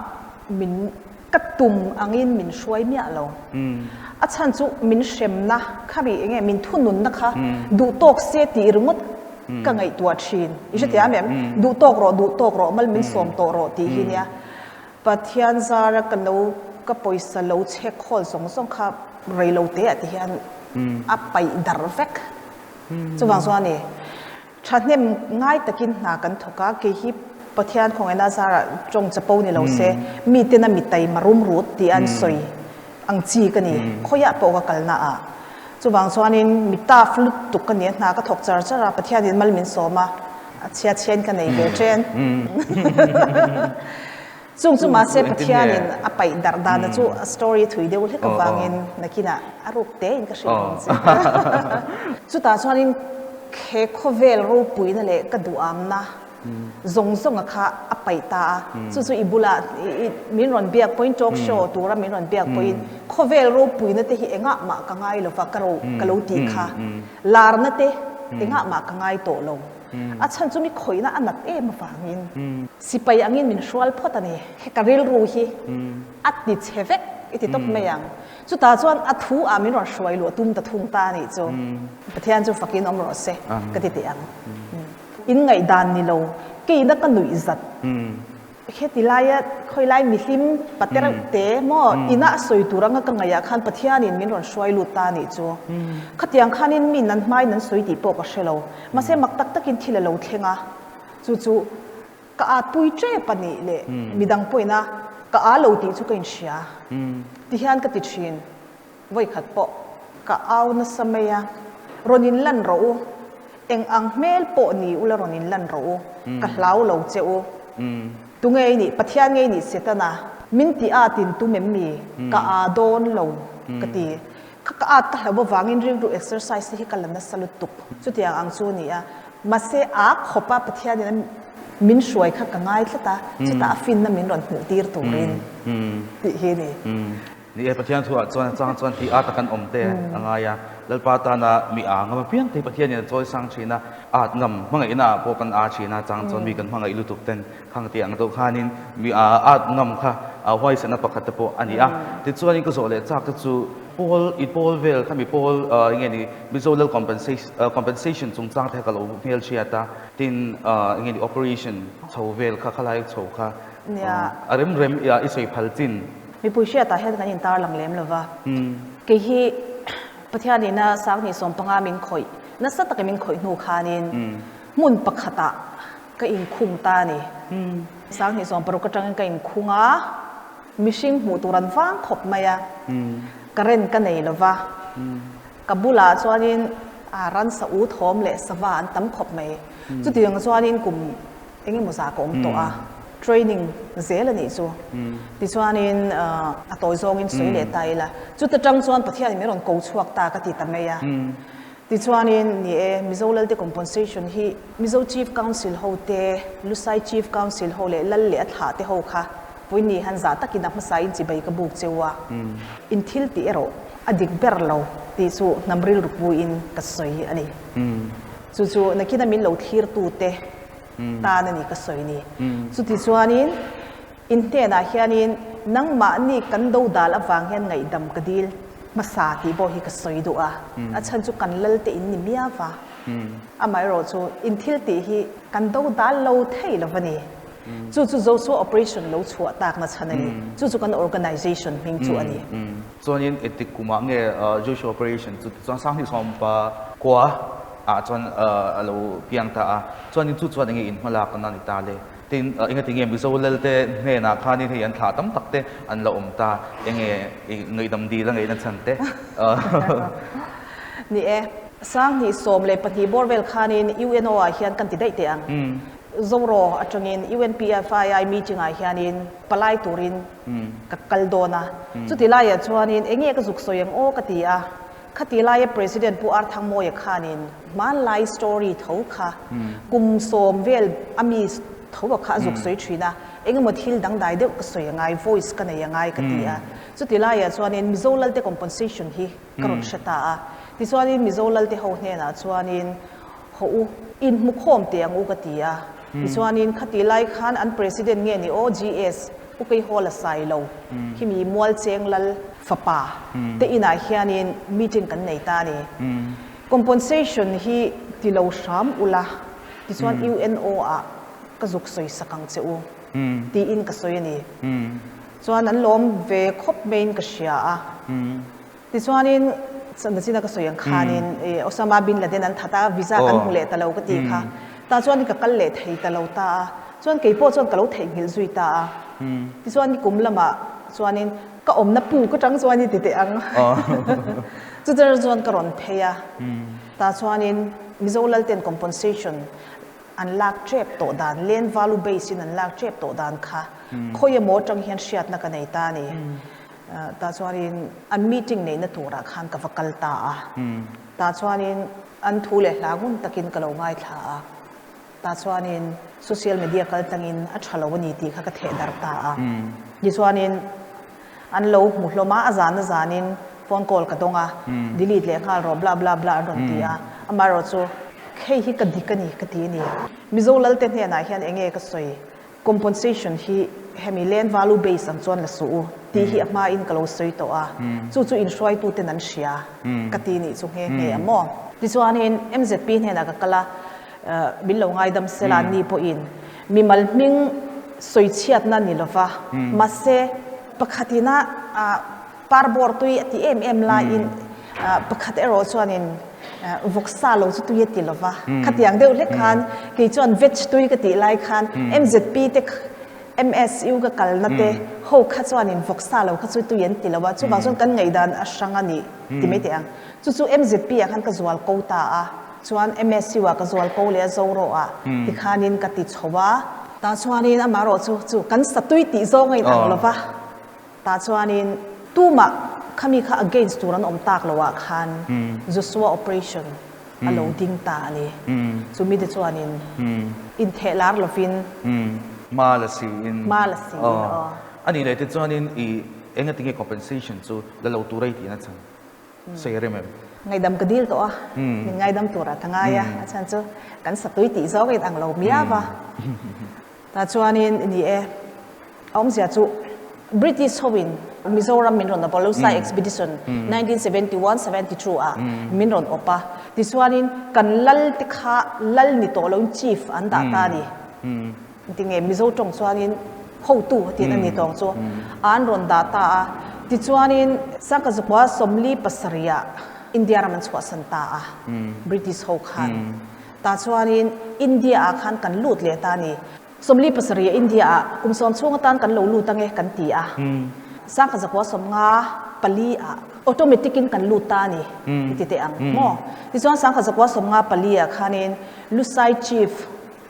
min ka tum angin min hruai miah lo. A chhan chu min hremna kha mi enge min thununna kha duh tawk se tih ringawt ka ngaihtuah thin. I hrethiam em? Duh tawk rawh, duh tawk rawh, mal min sawm tawh rawh tih hi nia. Pathian zara ka lo ka pawisa lo chhek khawl zawng zawng kha rei lo te ah ti hian a paih darh vek. Chuvang chuan i Thahnem ngai takin hna kan thawk a, kei hi Pathian khawngaihna zarah tawng chapo ni lo se, miten a mitai marum rut tih an sawi ang chi ka ni, khawiah pawh ka kalna ah. Chuvang chuanin mi tough lutuk ka ni a, hna ka thawk char char a, Pathianin mal min sawm a, a chhia chhiain ka nei ve chen. Chung chu mahse Pathianin a paih darh dana chu a story thui deuh hlek avangin nakinah a ruk tein ka hrilh ang che. Chutah chuanin he khawvel ropuina leh ka duhamna zawng zawnga kha a paih ta a, chu chu i bulah min rawn biak pawhin talk show tura min rawn biak pawhin khawvel ropuina te hi engah mah ka ngai lova ka ro ka lo tih kha larna te engah mah ka ngai tawh lo. A chhan chu mi khawihna a nat em avangin sipai angin min hrual phawt a ni. He ka rilru hi a ti chhe vek i ti tawp mai ang. Chutah chuan a thu ah min rawn hruai luh a tum ta thung ta a nih chu. Pathian chu fakin awm rawh se ka ti teh ang. In ngaihdan ni lo, keina ka nuih zat. Heti laia khawi lai mihlim pate reuh te maw ina a sawi tur anga ka ngaihah khan Pathianin min rawn hruai lut ta anih chu. Khatiang khanin mi nan hmain an sawi tih pawh ka hre lo. Mahse mak tak takin thil a lo thleng a, chu chu ka atpui tep a nih leh midang pawhin a ka a lo tih chu ka inhria tihian ka ti thin. Vawikhat pawh ka au nasa mai a, rawn in lan rawh u, eng ang hmel pawh ni ula rawn in lan rawh u, ka hlau lo che u. Tunge i nih, Pathian nge i nih Setana? Min ti at in tum em mi? Ka aa dawn lo ka ti. Ka ka at ka hlau avangin rilru exercise te hi ka la nasa lutuk. Chutiang ang chu a ni a, mahse aa khawpa Pathianin a min hruai kha ka ngai tlat a, chutah a finna min rawn hmuh tir turin tih hi a ni. Ni e, Pathian thuah chuan a chang chuan tih ata kan awm te a ngai a, Lalpa tana mi aa ngam apiang te hi Pathianin a chawi sang thin a, at ngam hmangaihna ah pawh kan aa thin a, chang chuan mi kan hmangaih lutuk ten khang tih ang deuh khanin mi aa at ngam kha a huaisana pakhat te pawh a ni a. Tichuanin ka zawh leh chak te chu pawl i pawl vel kha mi pawl eng nge ni Mizo Lal compensation chungchang te kha ka lo hmelhriat a, tin eng nge ni operation chho vel kha khalai chho kha a rem rem i sawi phal chin. Mipui hriatah hian kan intar lang lem lo va, kei hi Pathianina Sanghnih 15 min khawih, nasa takin min khawih hnu khanin hmun pakhatah ka inkhung ta a ni. Sanghnih 60 atangin ka inkhung a, mihring hmuh tur an vang khawp mai a, current ka nei lo va, ka bulah chuanin ransa u thawm leh sava an tam khawp mai. Chutiang chuanin kum Eng emaw zah ka awm tawh a, training zel a nih chu. Tichuanin a tawi zawngin sawi leh ta ila, chuta tang chuan Pathianin min rawn ko chhuak ta ka ti ta mai a. Tichuanin ni e, Mizo Lalte Compensation hi Mizo Chief Council ho te, Lusai Chief Council ho leh Lal leh a thlah te ho kha vawiin han zah takin a hmasa in chibai ka buk cheu a, in thil tih erawh a dik ber lo tih chu hnam rilru puiin ka sawi a ni. Chu chu nakina min lo thlirtute tan a ni ka sawi ni. Chuti chuanin in hnenah hianin. nangmahni kan do dal avang hian ngaihdam ka dil hmasa tih pawh hi ka sawi duh a, a chhan chu kan lal te in ni miau va, amaherawh chu in thil tih hi kan do dal lo thei lo va ni. Chu chu Joshua Operation lo chhuah takna chhan a ni. Chu chu kan organization hming chu a ni. Chuanin engtik kumah nge Joshua Operation chu tichuan 2010 kua ah chuan a lo piang ta a, chuanin chu chuan enge inhmalak na ni ta le? Tin, engati nge Mizo Lalte hnenah khanin hei an thlah tam tak te an la awm ta, enge i ngaihdam dil a ngaihna chhan te? Ni e, 2012 bawr vel khanin UNO ah hian kan ti daih teh ang. Zoro atangin UNPFII meeting ah hianin palai turin ka kal dawn a, chuti laiah chuanin enge ka zuk sawi ang aw ka ti a, Khati laia President Pu Arthangmawia khanin hmanlai story tho kha kum sawm vel a mi tho a kha a zuk sawi thin a, engemaw thil dangdai deuh ka sawi a ngai, voice ka nei a ngai ka ti a. Chuti laiah chuanin Mizo Lalte compensation hi ka rawn hre ta a. Tichuanin Mizo Lalte ho hnenah chuanin haw u, inhmukhawm teh ang u ka ti a. Tichuanin khati lai khan an President nge ni aw GS Pu Keihawla Sailo khi mi Mualcheng Lal fapa te inah hianin meeting kan nei ta a ni. Compensation hi ti lo hram ula tichuan UNO ah ka zuk sawi sak ang che u tiin ka sawi a ni. Chuan an lawm ve khawp maiin ka hria a. Tichuanin nachina ka sawi ang khanin Osama bin Laden an that a, visa kan hmu leh ta lo ka tih kha. Tah chuan ka kal leh thei ta lo ta a, chuan kei pawh chuan ka lo theihnghilh zui ta a. Tichuan kum lamah chuanin ka awmna pu ka tang chuan i ti teh ang. Chutiang chuan ka rawn phei a, tah chuanin Mizo Lalten compensation an lak tep tawh dan, land value base in an lak tep tawh dan kha khawi emaw atang hian hriatna ka nei ta a ni. Tah chuanin an meeting neihna turah khan ka va kal ta a, tah chuanin an thu leh hla ngun takin ka lo ngaithla a, tah chuanin social media kal tlangin a tha lo a ni tih kha ka theh darh ta a. Tichuanin an lo hmu hlawm a, a zan a zanin phone call ka dawng a, delete leh nghal rawh blah blah blah an rawn ti a, amaherawhchu hei hi ka dik a ni ka ti a ni. Mizo Lalte hnenah hian eng nge ka sawi? Compensation hi hemi land value base ang chuan la suh u tih hi a hma in ka lo sawi tawh a, chu chu inhruaitu ten an hria ka ti nih chu nghe nghe a maw. Tichuanin MZP hnenah ka kal a, min lo ngaidam sela an ni pawhin mimal hming sawichhiatna ni lova, mahse pakhatina Parbawr tui a ti em em laiin pakhat erawh chuanin vawksa lo chu tui a ti lova. Khatiang deuh hlek khan kei chuan veg tui ka tih lai khan MZP te MSU ka kalna te ho kha chuanin vawksa lo kha chu tui an ti lo a, chuvang chuan kan ngaihdan a hrang a ni ti mai teh ang. Chu chu MZP ah khan ka zual ko ta a, chuan MSU ah ka zual ko leh a Zoro ah tikhanin ka ti chho a. Tah chuanin amaherawh chu chu kan sa tui tih zawng a inang lova. Tah chuanin tumah khami kha against tur an awm tak lo ah khan Joshua operation a lo ding ta a ni. Chu mite chuanin intheh lar lovin. Hma la siin. Hma la siin aw. A nih leh te chuanin i enga tinge compensation chu la lo tur a i tihna chhan sawi rem em? Ngaidam ka dil tawh a, min ngaidam turah ka ngai a, a chhan chu kan satui tih zawng in ang lo miau a. Tah chuanin ni e, a awmzia chu British hoin Mizoram min rawn awp a, Lusai Expedition 1971, 72 ah min rawn awp a. Tichuanin kan lal te kha lal ni tawh loin chief an dah ta a ni. Tinge Mizo tawng chuanin hotu tiin a ni tawng chu an rawn dah ta a. Tichuanin Sangkazukua 47 ah India ram an chhuahsan ta a, British ho khan. Tah chuanin India ah khan kan lut leh ta a ni. 47 India ah kum sawm chhung atan kan lo lut ange kan ti a. 1954 ah automatic in kan lut ta a ni i ti teh ang maw? Tichuan 1954 ah khanin Lusai Chief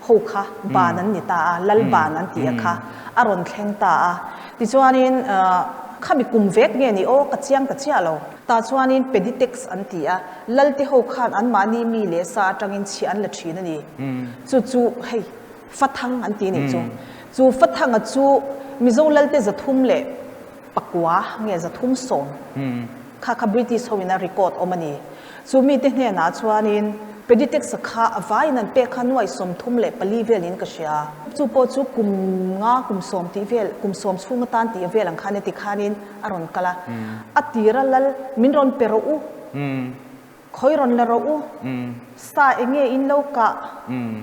ho kha ban an ni ta a, Lal ban an tih a kha a rawn thleng ta a. Tichuanin khami kum vek nge ni aw ka chiang ta chiah lo. Tah chuanin Peditex an ti a, Lalte ho khan anmahni mi leh sa atangin chhiah an la thin a ni. Chu chu hei Fathang an ti nih chu. Chu Fathanga chu Mizo Lalte 309 nge 310 kha kha British ho in a record awm a ni. Chu mite hnenah chuanin. Petty tax kha a vaiin an pek kha nuai 34 vel in ka hria. Chu pawh chu kum nga kum sawm tih vel, kum sawm chhung atan tih vel ang khan heti khanin a rawn kal a. A tira lal min rawn pe rawh u, khawi rawn la rawh u, sa eng nge in lo kah,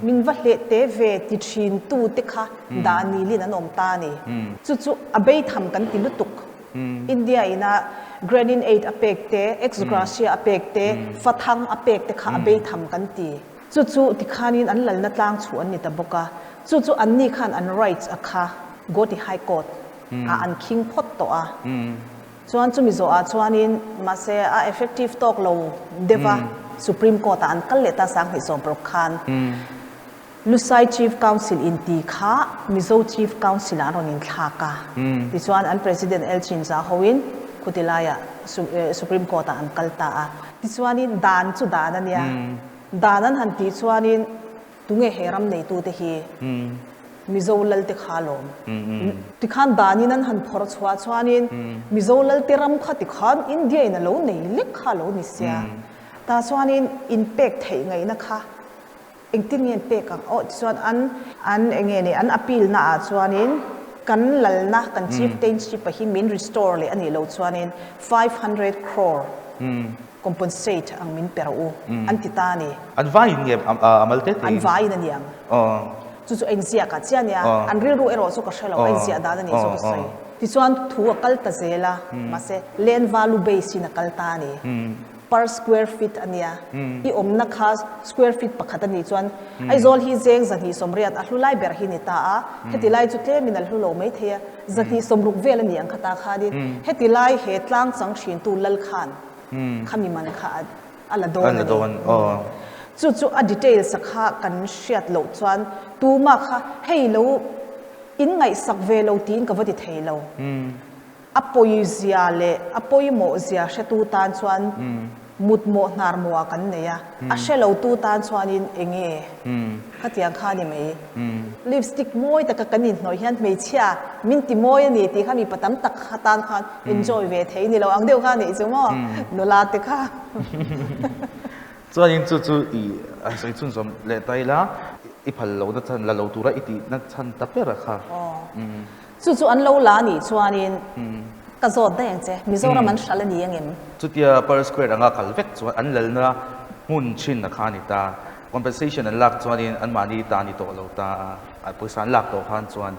min va hleh te ve ti thin tu te kha dah nilin an awm ta a ni. Chu chu a beitham kan ti lutuk. India ina Granin Aid a pek te, Ex Gratia a pek te, Fathang a pek te kha a beitham kan ti. Chu chu tikhanin an lalna tlang chhuh an ni ta bawk a. Chu chu anni khan an rights a kha Guwahati High Court ah an khing phawt tawh a. Chuan chumi zawhah chuanin mahse a effective tawk lo deuh a, Supreme Court ah an kal leh ta 2016 khan. Lusai Chief Council inti kha Mizo Chief Council ah an rawn inthlak a, tichuan an President L Chinza hoin khuti laiah Supreme Court ah an kal ta a. Tichuanin dan chu dan a nia, dan an han tih chuanin tunge he ram neitute hi Mizo Lalte kha alawm. Tikhan danin an han phawrh chhuah chuanin Mizo Lalte ram kha tikhan India in a lo nei lek kha a lo ni sia. Tah chuanin inpek theih ngaihna kha Engtin nge an pek ang? Aw tichuan an an eng nge ni an appeal na ah chuanin kan lalna kan chieftainship a hi min restore leh a nih loh chuanin 500 crore compensate ang min pe rawh u an ti ta a ni. An vaiin nge a mal te te in? An vaiin a ni ang. Chu chu a inziak ah chiah a nia. An rilru erawh chu ka hre lo, a inziah dan a nih chu ka sawi. Tichuan thu a kal ta zel a, mahse land value base in a kal ta a ni. Per square feet a nia. I awmna kha square feet pakhat a nih chuan Aizawl hi zeng 280 a hlu lai ber hi ni ta a, heti lai chu tlemin a hlu lo mai thei a, 260 vel a nih ang kha ta khanin heti lai he tlang chang thintu lal khan khami man kha a la dawn a ni. Chu chu a details a kha kan hriat loh chuan tumah kha hei lo in ngaihsak ve lo tiin ka va ti thei lo. A pawizia leh a pawimawhzia hretu tan chuan mutmawh hnarmawhah kan nei a, a hre lotu tan chuanin eng nge khatiang kha a ni mai. Lipstick mawi taka kan inhnawih hian hmeichhia min ti mawi a ni tih kha mipa tam tak kha tan khan enjoy ve thei ni lo ang deuh kha a nih chu maw nula te kha. Chuanin chu chu i sawi chhunzawm leh ta ila i phal lohna chhan la lo tura i tihna chhan ta ber a kha. Chu chu an lo la anih chuanin ka zawt daih ang che, Mizoram an hral a ni angem? Chutia per square anga kal vek chuan an lalna hmun thin a kha a ni ta. Compensation an lak chuanin anmahni ta a ni tawh lo ta a, pawisa an lak tawh khan chuan.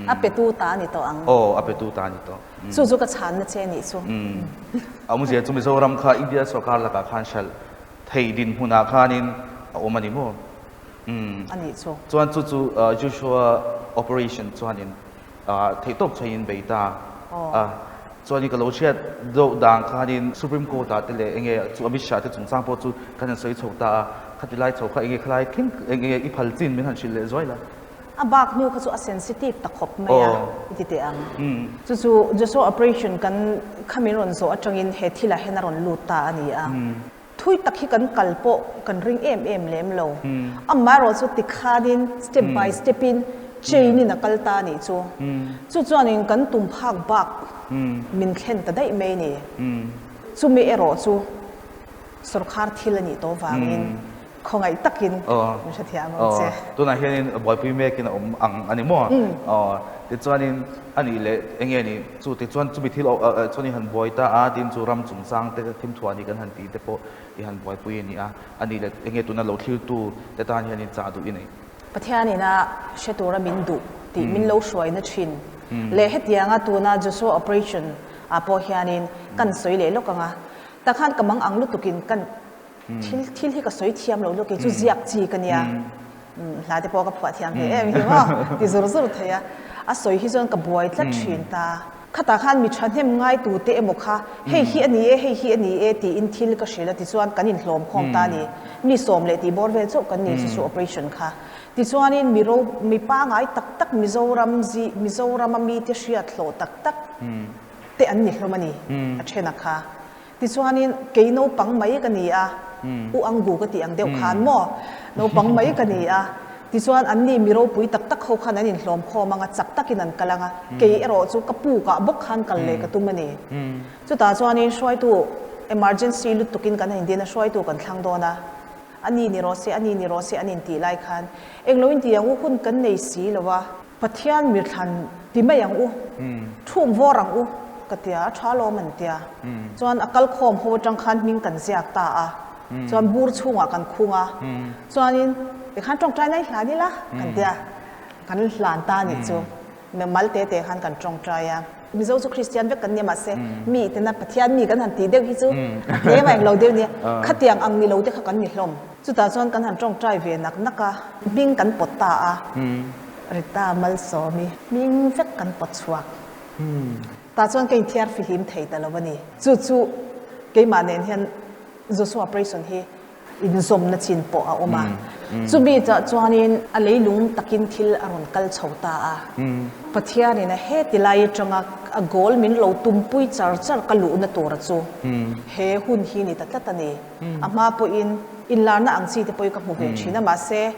A petu ta a ni tawh ang. Aw, a petu ta a ni tawh. Chu chu ka chhanna che a nih chu. A awmzia chu Mizoram kha India sorkar lakah khan hralh thei dinhmunah khanin a awm a ni maw? a nih chu. Chuan chu chu Joshua operation chuanin theihtawp chhaiin bei ta a. Chuanin ka lo hriat deuh dan khanin Supreme Court ah te leh enge chu Amit Shah te chungchang pawh chu kan han sawi chho ta a. Khati lai chho kha enge khalai thleng enge i phal chin min han hrilh leh zuai la. A bak hnu kha chu a sensitive ta khawp mai a i ti teh ang. Chu chu Joshua operation kan kha min rawn zawh atangin he thilah hian a rawn lut ta a ni a. Thui tak hi kan kal pawh kan ring em em lem lo. Amaherawh chu tikhanin step by step in chain in a kal ta a nih chu. Chu chuanin kan tum phak bak min thlen ta daih mai a ni. Chumi erawh chu sorkar thil a nih tawh vangin khawngaih takin min hrethiam ang che. Tunah hianin buaipui mekin a awm ang a ni maw? Tichuanin a nih leh eng nge ni? Chu tichuan chumi thil chuan i han buai ta a, tin chu ram chungchang te thimthuah ni kan han tih te pawh i han buaipui a ni a, a nih leh eng nge tuna lo thlirtu te tan hian in chah duh i nei? Pathian ina hre tura min duh tih min lo hruaina thin leh hetianga tuna Joshua operation ah pawh hianin kan sawi leh lawk ang a, takhan ka mang ang lutukin kan Thil thil hi ka sawi thiam lo lutuk chu ziak chi ka nia. Hla te pawh ka phuah thiam ve em hi maw ti zur zur thei a. A sawi hi chuan ka buai tlat thin ta. Khatah khan mi thahnem ngai tu te emaw kha hei hi a ni e, hei hi a ni e tiin thil ka hrilh a tichuan kan inhlawm khawm ta a ni. Mi sawm leh tih bawr vel chauh kan ni chu chu operation kha. Tichuanin mi ro mi pangai tak tak Mizoram zi Mizorama mite hriat hlawh tak tak te an ni hlawm a ni a thena kha. Tichuanin kei naupang mai ka ni a, U Anggu ka tih ang deuh khan maw, naupang mai ka ni a. Tichuan anni mi ropui tak tak ho khan an inhlawm khawm ang a, chak takin an kal ang a, kei erawh chu ka pukah bawk khan kal leh ka tum a ni. Chutah chuanin hruaitu emergency lutukin kan han indin a, hruaitu kan thlang dawn a. Ani ni rawh se, ani ni rawh se an intih lai khan englo in ti ang u, hun kan nei si lo a, Pathian mirthlan ti mai ang u, thum vawr ang u ka tia, a tha lawm an tia. Chuan a kal khawm ho atang khan hming kan ziak ta a, chuan bur chhungah kan khung a, chuanin tikhan tawngtai nai hlan ila kan tia, kan hlan ta anih chu. Mal te te khan kan tawngtai a. Mizo chu Kristian vek kan nia mahse mi tena Pathian mi kan han tih deuh hi chu a tlem a englo deuh nia. Khatiang ang ni lo te kha kan ni hlawm. Chutah chuan kan han tawngtai ve nak nak a, hming kan pawt ta a, Rita Malsawmi hming vek kan pawt chhuak. Tah chuan ka inthiar fihlim thei ta lo a ni. Chu chu keimah nen hian Joshua Prayson hi inzawmna chin pawh a awm a. Chumi chah chuanin a leilung takin thil a rawn kal chho ta a. Pathianin a heti lai atanga a goal min lo tumpui char char ka luhna tura chu he hun hi ni ta tlat a ni. A hma pawhin inlarna ang chi te pawhin ka hmu ve thin a, mahse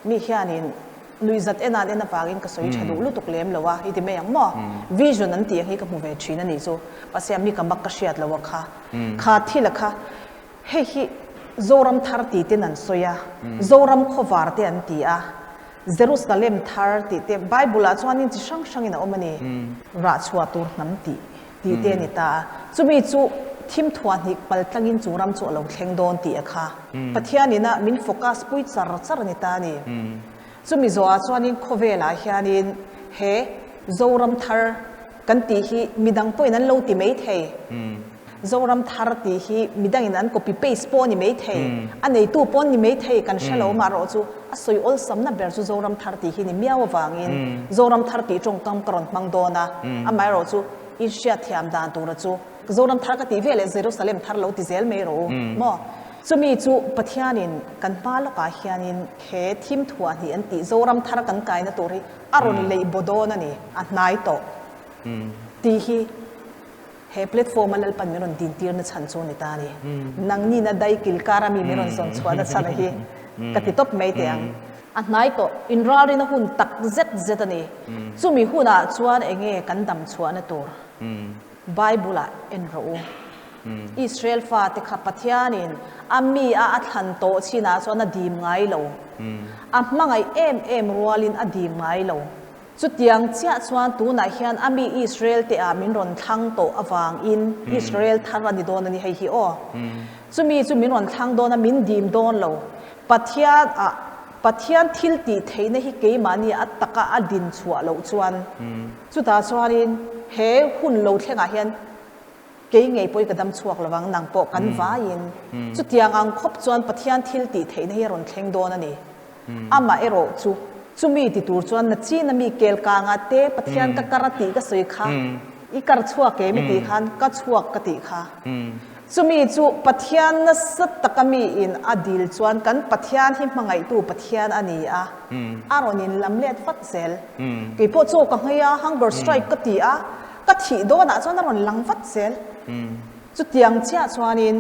mi hianin nuihzat en an en avangin ka sawi tha duh lutuk lem lo a, i ti mai ang maw? Vision an tih ang hi ka hmu ve thin a nih chu, mahse a mi ka mak ka hriat lo a kha, kha thil a kha. Hei hi Zoram thar tih ten an sawi a, Zoram khawvar te an ti a, Jerusalem thar tih te, Bible ah chuanin chi hrang hrangin a awm a ni. Rah chhuah tur hnam tih tih te a ni ta a, chumi chu thim thuah hnih pal tlangin chu ram chu a lo thleng dawn tih a kha. Pathianin a min focus pui char char a ni ta a ni. Chumi zawhah chuanin khawvelah hianin he Zoram thar kan tih hi midang pawhin an lo ti mai thei. Zoram thar tih hi midangin an copy paste pawh a ni mai thei, a neitu pawh an ni mai thei kan hre lo mah rawh chu a sawi awlsamna ber chu Zoram thar tih hi ni miau avangin Zoram thar tih tawngkam ka rawn hmang dawn a, amaherawh chu i hriatthiam dan tura chu Zoram thar ka tih ve leh Jerusalem thar lo ti zel mai rawh u maw? Chumi chu Pathianin kan hma lawkah hianin he thim thuah hnih an tih Zoram thar kan kaina tur hi a rawn leih baw dawn a ni, a hnai tawh tih hi. He platform a Lalpan min rawn din tirna chhan chu ni ta a ni. Nangnin a dai kil kar a mi min rawn zawn chhuahna chhan a hi ka ti tawp mai teh ang. A hnai tawh, inralrina hun tak zet zet a ni. Chumi hunah chuan enge kan dam chhuahna tur? Bible ah en rawh u. Israel fate kha Pathianin a mi a a thlan tawh chinah chuan a dim ngai lo. A hmangaih em em rualin a dim ngai lo. Chutiang chiah chuan tunah hian a mi Israel te ah min rawn thlang tawh avangin Israel thar a ni dawn a ni hei hi aw. Chumi chu min rawn thlang dawn a, min dim dawn lo. Pathian ah Pathian thil tih theihna hi keimahni a taka a din chhuah loh chuan chutah chuanin he hun lo thlengah hian kei ngei pawhin ka dam chhuak lovang nang pawh kan vaiin. Chutiang ang khawp chuan Pathian thil tih theihna hi a rawn thleng dawn a ni. Amah erawh chu, chumi ti tur chuan na chin a mi kel kanga te Pathian ka kar a tih ka sawi kha, i kar chhuak em i tih khan ka chhuak ka tih kha. Chumi chu Pathian nasa taka mi in a dil chuan kan Pathian hi hmangaihtu Pathian a ni a, a rawn in lam let vat zel. Kei pawh chaw ka nghei a, hunger strike ka ti a, ka thih dawnah chuan a rawn lang vat zel. Chutiang chiah chuanin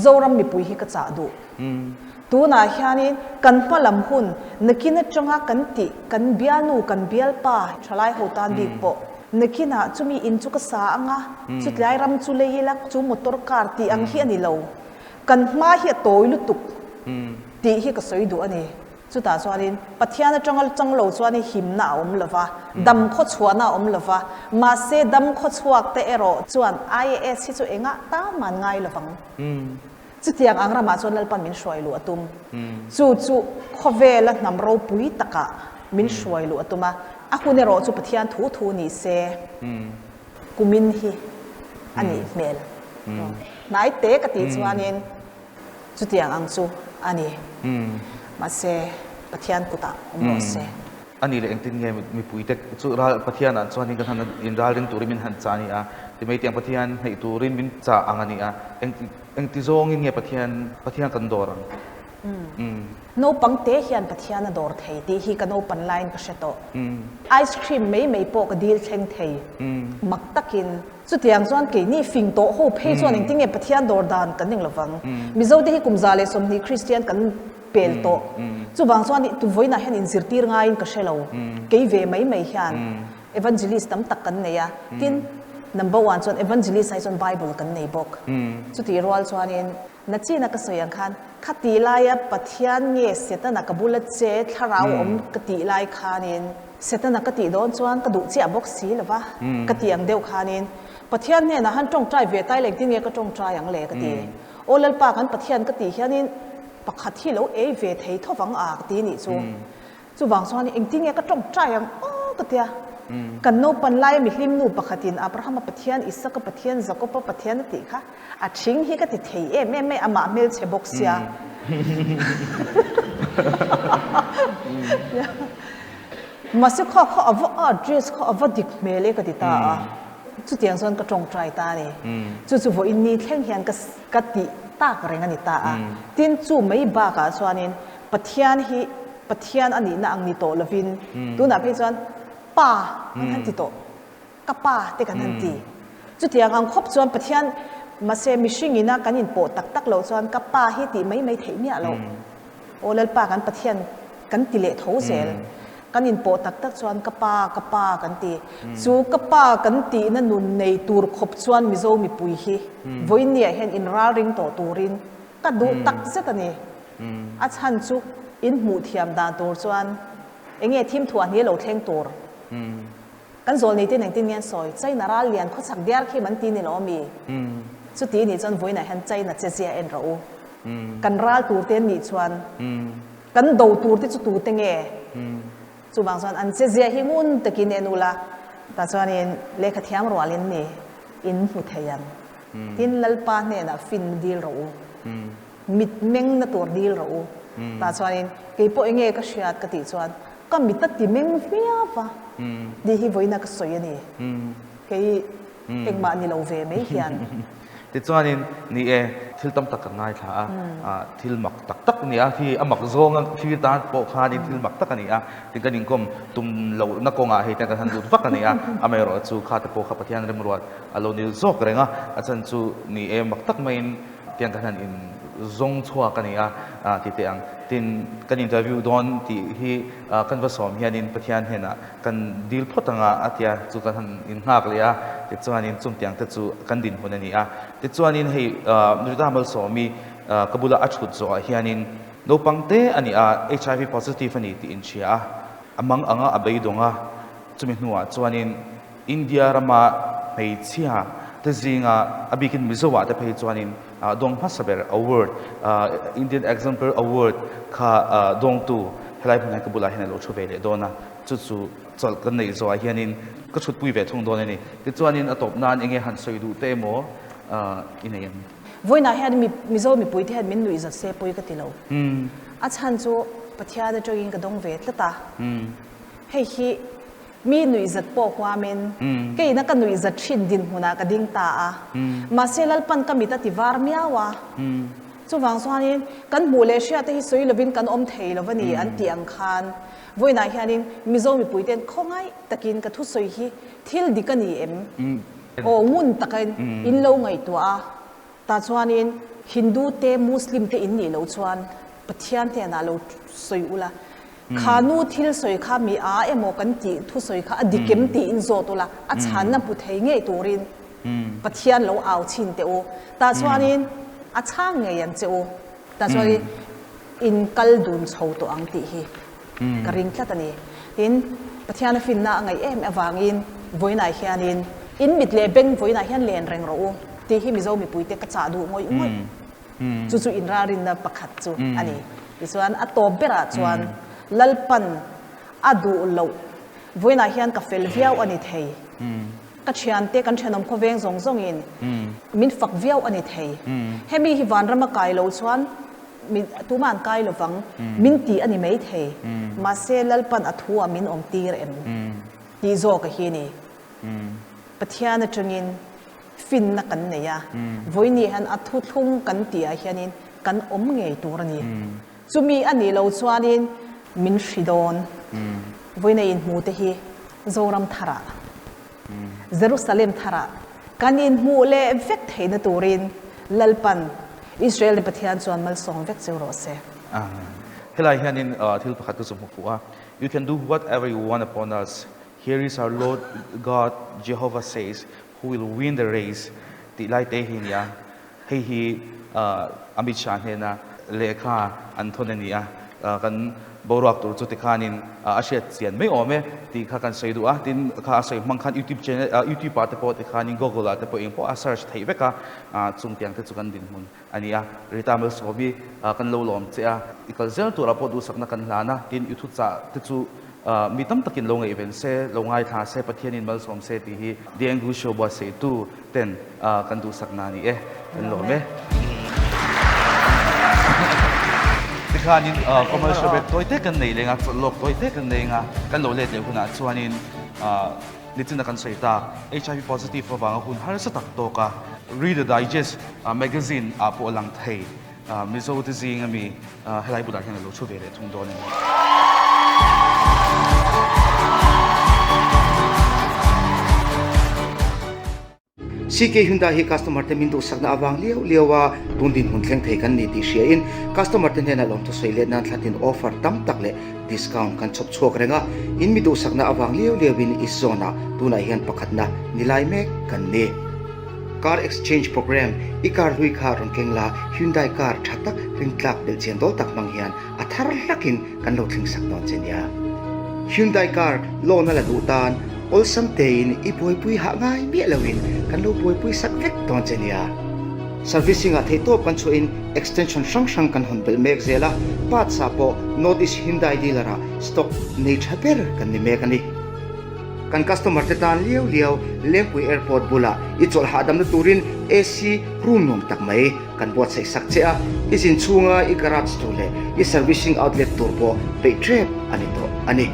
Zoram mipui hi ka chah duh. Tunah hianin kan hma lam hun nakin atanga kan tih kan bialnu kan bialpa thalai ho tan bik pawh nakinah chumi in chu ka sa anga chutlai ram chu lei ila chu motor car tih ang hi a ni lo. Kan hma hi a tawi lutuk tih hi ka sawi duh a ni. Chutah chuanin Pathian atanga chang lo chuanin himna a awm lo va, dam khawchhuahna a awm lo va, mahse dam khawchhuak te erawh chuan IAS hi chu engah tan man ngai lo vang. Chutiang ang ramah chuan Lalpan min hruai luh a tum. Chu chu khawvela hnam ropui takah min hruai luh a tum a, a hun erawh chu Pathian thu thu ni se kumin hi a nih hmel. Hnai te ka tih chuanin Chutiang ang chu a ni. Mahse, Pathian kutah awm rawh se. A nih leh engtin nge mipuite chu ral Pathianah chuanin kan han inralring turin min han chah a ni a, ti mai tiang Pathian hnaih turin min chah ang a ni a, engti zawngin nge Pathian Pathian kan dawr ang? Naupang te hian Pathian a dawr thei tih hi ka naupan laiin ka hre tawh. Ice cream mai mai pawh ka dil thleng thei mak takin. Chutiang chuan keini fing tawh ho phei chuan engtin nge Pathian dawr dan kan ning lovang. Mizo te hi kum 120 Kristian kan pel tawh. Chuvang chuan tu vawiinah hian inzirtir ngaiin ka hre lo. Kei ve mai mai hian Evangelist tam tak kan nei a. Tin, number one chuan Evangelist ai chuan Bible kan nei bawk. Chutih rual chuanin. Nachina ka sawi ang khan kha tih laia Pathian nge Setana ka bula che thlarau awm ka tih lai khanin Setana ka tih dawn chuan ka duh chiah bawk si lo va ka tih ang deuh khanin Pathian hnenah han tawngtai ve tai leh engtin nge ka tawngtai ang le ka ti. Aw Lalpa kan Pathian ka tih hianin pakhat hi lo ei ve thei tho vang a ka ti nih chu. Chuvang chuan engtin nge ka tawngtai ang aw ka tia. Kan naupan laia mihlim nu pakhatin Abrahama Pathian, Isaka Pathian, Jakoba Pathian a tih kha a thing hi ka ti thei em em mai, amah hmelchhe bawk sia. Mahse kha kha a va address kha a va dik hmel e ka ti ta a. Chutiang chuan ka tawngtai ta a ni. Chu chu vawiin ni thleng hian ka ka tih tak reng a ni ta a. Tin chu mai bakah chuanin Pathian hi Pathian a nihna ang ni tawh lovin tunah phei chuan Pa kan han ti tawh, ka Pa te kan han ti. Chutiang ang khawp chuan Pathian mahse mihring ina kan inpawh tak tak loh chuan ka Pa hi tih mai mai theih miah loh. Aw Lalpa kan Pathian kan ti leh tho zel. Kan inpawh tak tak chuan ka Pa, ka Pa kan ti. Chu ka Pa kan tihna nun nei tur khawp chuan Mizo mipui hi vawiinniah hian inralring tawh turin Ka duh tak zet a ni. A chhan chu in hmuh thiam dan tur chuan eng nge thim thuah hni lo thleng tur. Kan zawl nei ten engtin nge an sawi? China ral lian khawchhak diar khi man ti ni lo ami? Chuti nih chuan vawiinah hian China che zia en rawh u. Kan ral tur te an nih chuan kan do tur te chu tu te nge? Chuvang chuan an che zia hi ngun takin en ula, tah chuanin lehkha thiam rual in ni in hmu thei ang. Tin, Lalpa hnenah fin dil rawh u, mit meng na tur dil rawh u. Tah chuanin, Kei pawh enge ka hriat ka tih chuan, ka mit a ti meng viau va, tih hi vawiina ka sawi a ni. Kei engmah ni lo ve mai hian. Tichuanin, ni e, thil tam tak kan ngaithla a, thil mak tak tak a ni a, khi a mak zawnga thlir tan pawh khanin thil mak tak a ni a, tin kan inkawm tum lohna kawngah hei te kan han lut vak a ni a, amaherawhchu khate pawh kha Pathian remruat A lo ni zawk reng a, a chan chu ni e mak tak maiin tiang kan han in zawng chhuak a ni a, ti teh ang. Tin, kan interview dawn tih hi kan va sawm hianin Pathian hnenah kan dil phawt ang a, a tia chu kan han in nghak leh a, tichuanin chung tiang te chu kan dinhmun a ni a. Tichuanin hei Rita Malsawmi ka bula a thut zawhah hianin naupang te a ni a, HIV positive a ni tih inhria a, a mang ang a, a beidawng a, chumi hnuah chuanin India rama hmeichhia te zinga a bikin Mizo ah te phei chuanin dawng hmasa ber award Indian Exemplar Award kha dawngtu helai hmunah hian ka bulah hian a lo thu ve leh dawn a, chu chu chawlh kan neih zawhah hianin ka chhutpui ve thung dawn a ni. Tichuanin a tawp nan enge han sawi duh te emaw i nei em? Vawiinah hian Mizo mipui te hian min nuih zat se pawi ka ti lo. A chhan chu Pathian atangin ka dawng ve tlat a, hei hi Mi nuihzat pawh huamin, keina ka nuihzat thin dinhmunah ka ding ta a. Mahse Lalpan ka mit a ti var miau a. Chuvang chuanin, kan hmuh leh hriate hi sawi lovin kan awm thei lo va ni an tih ang khan, vawiinah hianin Mizo mipuite'n khawngaih takin ka thusawi hi thil dik a ni em? Aw ngun takin in lo ngaihtuah a. Tah chuanin Hindu te, Muslim te in nih loh chuan Pathian hnenah lo sawi ula, kha nu thil sawi kha mi a emaw kan tih thusawi kha a dik em tiin zawt ula, a chhanna hmu thei ngei turin Pathian lo au chhin teh u. Tah chuanin a chhang ngei ang che u. Tah chuanin in kal dun chho tawh ang tih hi ka ring tlat a ni. Tin, Pathian a finna a ngaih em avangin vawiinah hianin in mit leh beng vawiinah hian len reng rawh u tih hi Mizo mipuite ka chah duh ngawih ngawih. Chu chu inralrinna pakhat chu a ni. Tichuan a tawp berah chuan Lalpan a duh loh vawiinah hian ka fel viau a ni thei. Ka thiante, kan thenawm khawveng zawng zawngin min fak viau a ni thei. Hemi hi vanrama kai lo chuan min tumah an kai lovang min tih a ni mai thei. Mahse Lalpan a thu ah min awm tir em tih zawk a hi ni. Pathian atangin finna kan nei a, vawiini hian a thuthlung kan tih ah hianin kan awm ngei tur a ni. Chumi a nih loh chuanin min hri dawn. Vawiina inhmu te hi Zoram tharah, Jerusalem tharah kan inhmuh leh vek theihna turin Lalpan Israel-te Pathian chuan malsawm vek cheu rawh se. Helai hianin thil pakhat ka chu hmu fuh a, You can do whatever you want upon us, here is our Lord God Jehovah says, who will win the race tih lai te hi nia. Hei hi Amit Shah hnena lehkha an thawn a ni a, kan boruak tur chu tikhanin a hriat chian mai awm e tih kha kan sawi duh a. Tin, kha a sawi hmang khan YouTube channel, YouTube ah te pawh tikhanin Google ah te pawh eng pawh a search theih vek a, chung tiang te chu kan dinhmun a ni a. Rita Malsawmi kan lo lawm che a, i kal zel turah pawh duhsakna kan hlan a, tin i thuchah te chu mi tam takin lo ngaihven se, lo ngaithla se, Pathianin malsawm se tih hi The Angry Show buatsaihtu ten kan duhsakna a ni e, kan lawm e. Tikhanin commercial break tawi te kan nei leng a, chawlh lawk tawi te kan nei ang a, kan lo let leh hunah chuanin nichina kan sawi ta HIV positive avanga hun harsa tak tawk a, Reader Digest magazine ah pawh a lang thei. Mizo te zing ami helai bulah hian a lo thu ve leh thung dawn a ni. CK Hyundai hi customer te min duhsakna avang liau liau a tun dinhmun thleng thei kan ni tih hria in customer te hnenah lawmthu sawi let nan thlatin offer tam tak leh discount kan chhawp chhuak reng a, in mi duhsakna avang liau liau in i zone ah tunah hian pakhatna ni lai mek kan ni. Car exchange program, I car hlui kha rawn keng la, Hyundai car tha tak rintlak belhchian dawl tak hmang hian a thar hlakin kan lo thleng sak dawn che nia. Hyundai car loan a la duh tan awlsam tein i buaipui hah ngai miah loin kan lo buaipui sak vek dawn che nia. Servicing ah theihtawp kan chhuahin extension hrang hrang kan hawn belh mek zel a, parts ah pawh North East Hyundai dealer ah stock nei tha ber kan ni mek a ni. Kan customer te tan liau liau Lengpui Airport bulah i chawlh hahdamna turin AC room nuam tak mai kan buatsaih sak che a, i zin chhunga i garage tur leh i servicing outlet tur pawh peih tep a ni tawh a ni.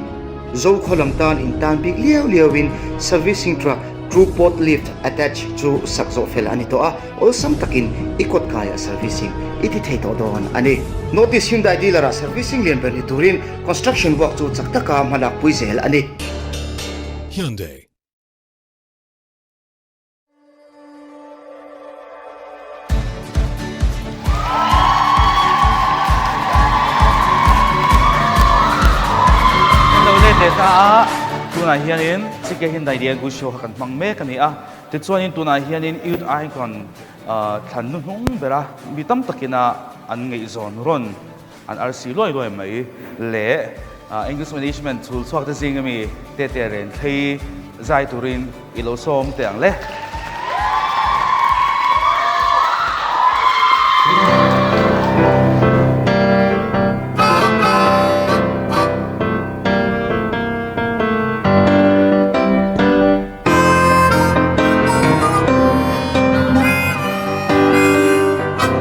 Zokhaw lam tan in tan bik liau liauin servicing truck two port lift attach chu sak zawh fel a ni tawh a, awlsam takin i kawt kaiah servicing i ti thei tawh dawn a ni. North East Hyundai dealer ah servicing lian ber ni turin Construction work chu chak taka hmalak pui zel a ni. Hyundai. Kan lo let leh ta a, tunah hianin CK Hyundai Daegu show kha kan hmang mek a ni a. Tichuanin tunah hianin Youth Icon thlan hnuhnung bera mi tam takina an ngaihzawn rawn An arsi luai luai mai leh English Management chhul chhuak te zing ami Tete Ren thlei zai turin i lo sawm teh ang le.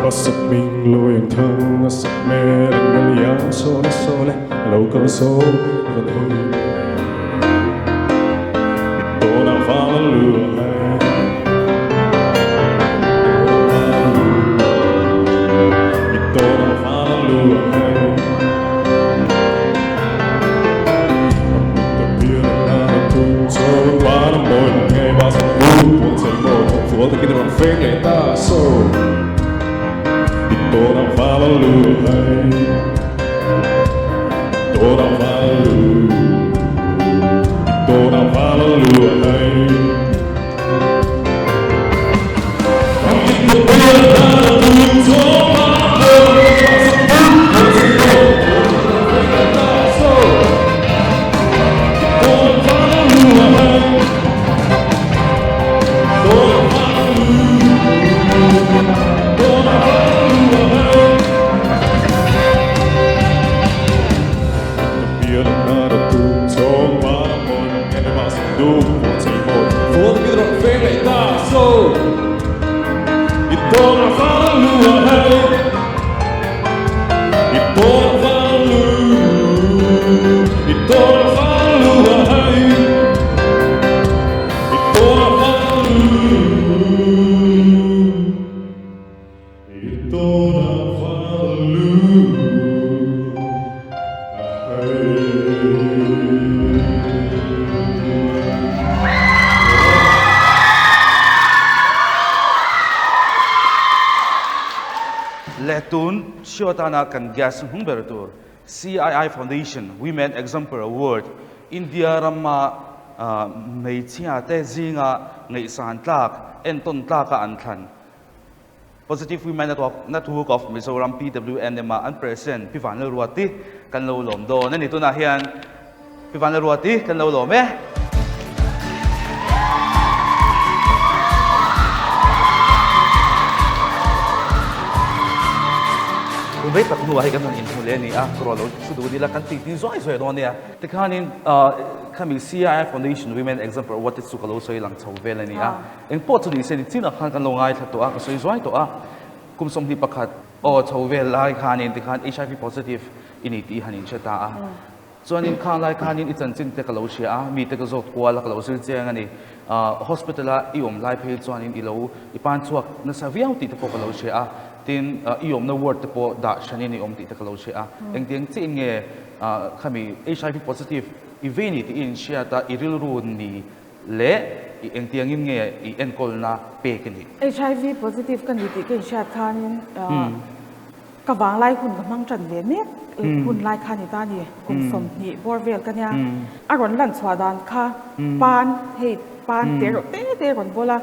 A sak ming lo eng thang a sak mel eng mel iang sawn a sawn e a lo kal sawn a rawn hawi leh i tawn ah val a lu a hai i tawn ah val a lu a hai Leh tun show atana kan guest hmung ber tur CII Foundation Women Exemplar Award India rama hmeichhia te zinga ngaihsan tlak entawn tlaka an thlan. Positive Women Network Network of Mizoram, PWNM, a an President Pi Vanlalruati kan lo lawm dawn a ni. Tunah hian Pi Vanlalruati kan lo lawm e. Kum rei tak hnuah hei kan rawn inhmu leh a ni a, ka ruah lo chu duh nila kan titi zuai zuai dawn a nia. Tikhanin khami CII Foundation Women Example Award te chu ka lo sawi lang chho vel a ni a. Eng pawh chu ni se ni chinah khan kan lo ngaithla tawh a, ka sawi zuai tawh a. Kum 21 aw chho vel lai khanin tikhan HIV positive i ni tih han inhre ta a. Chuanin khang lai khanin i chanchin te ka lo hria a, mite ka zawt kual a, ka lo zir chiang a ni. Hospital a i awm lai phei chuanin i lo i pan chhuak nasa viau tih te pawh ka lo hria a, tin i awmna ward te pawh dah hranin i awm tih te ka lo hria a. Engtiang chiah in nge khami HIV positive i vei ni tih i inhriat a, i rilru ni leh i engtiangin nge i enkawlna pek i nih? HIV positive ka ni tih ka inhriat khanin ka vanglai hun ka hmang tan ve mek hun lai kha ni ta ni kum 20 bawr vel ka nia a rawn lan chhuah dan kha pan hei pan te rawh te te rawn bawl a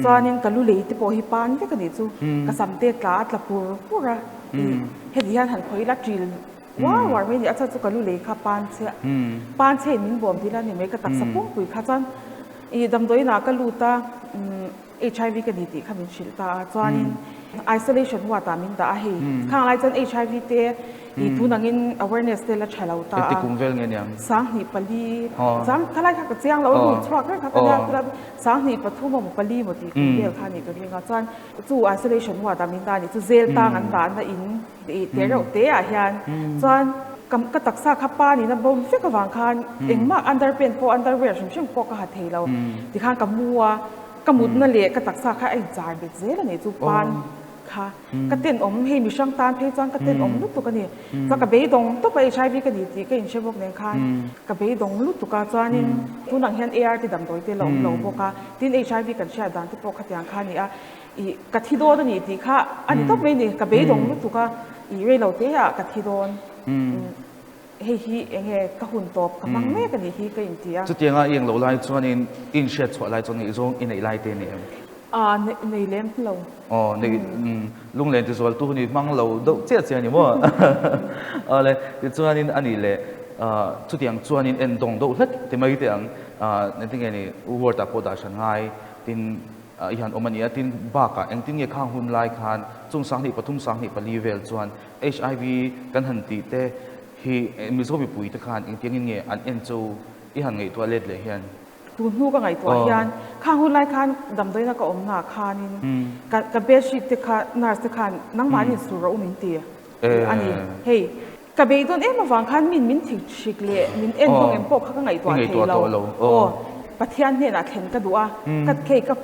chuanin ka lu lei te pawh hi pan vek a nih chu ka sam te tla a tla pur pur a heti hian han khawi ila ṭil Uar uar mai ni a chuan chu ka lu lei kha pan chhe pan chhe in min bawm tih la ni mai ka taksa pumpui kha chuan ih damdawiin ah ka lut a HIV ka ni tih kha min hrilh ta a chuanin isolation ward ah min dah a hei khang lai chuan HIV te ih tun angin awareness te la tha lo ta a 2004 sang khalai kha ka chiang lo lut chhuak reng kha ka nia 2003 emaw pali emaw tih kum vel kha ni ka ring a chuan chu isolation ward ah min dah a ni chu zel tang an dahna in Tih te reuh te ah hian chuan ka ka taksa kha pa nihna bo vek avang khan engmah underpant pawh underwear hrim hrim pawh ka ha thei lo tikhan ka mu a ka mutna leh ka taksa kha a inchar bet zel a nih chu pan kha ka tenawm hei mihrang tan phei chuan ka tenawm lutuk a ni chuan ka beidawng tawp a HIV ka ni tih ka inhre bawk nen khan ka beidawng lutuk a chuanin tunang hian ART damdawi te la awm lo bawk a tin HIV kan hriat dan te pawh khatiang kha a ni a. Ih, ka thi dawn a ni tih kha a ni tawp mai ni, ka beidawng lutuk a, ih rei lo te ah ka thi dawn. Hei hi eng nge ka hun tawp ka hmang mek a nih hi ka inti a. Chutianga i englo lai chuanin i inhriat chhuah lai chuan ngaihzawng i neih lai te a ni em? Aa, nei lem lo. Aw, nei, lunglen tizualtu hun i hmang lo deuh chiah chiah a ni maw? Awle, tichuanin a nih leh chutiang chuanin en dawng deuh hlek ti mai teh ang, engtinge ni word ah pawh dah hran ngai, tin, I han awm a ni a, tin bakah engtin nge khang hun lai khan chung 23 24 vel chuan HIV kan han tih te hi Mizo mipui te khan engtiangin nge an en chu i han ngaihtuah let leh hian? Tun hnu ka ngaihtuah hian khang hun lai khan damdawiina ka awm naah khanin ka ka bedsheet te kha nurse te khan nangmahni insur rawh u min ti a ni. Hei ka beidawn em avang khan min min thik hrik leh min en dawng em pawh kha ka ngaihtuah thei lo. Aw, Pathian hnenah thlen ka duh a, ka hei ka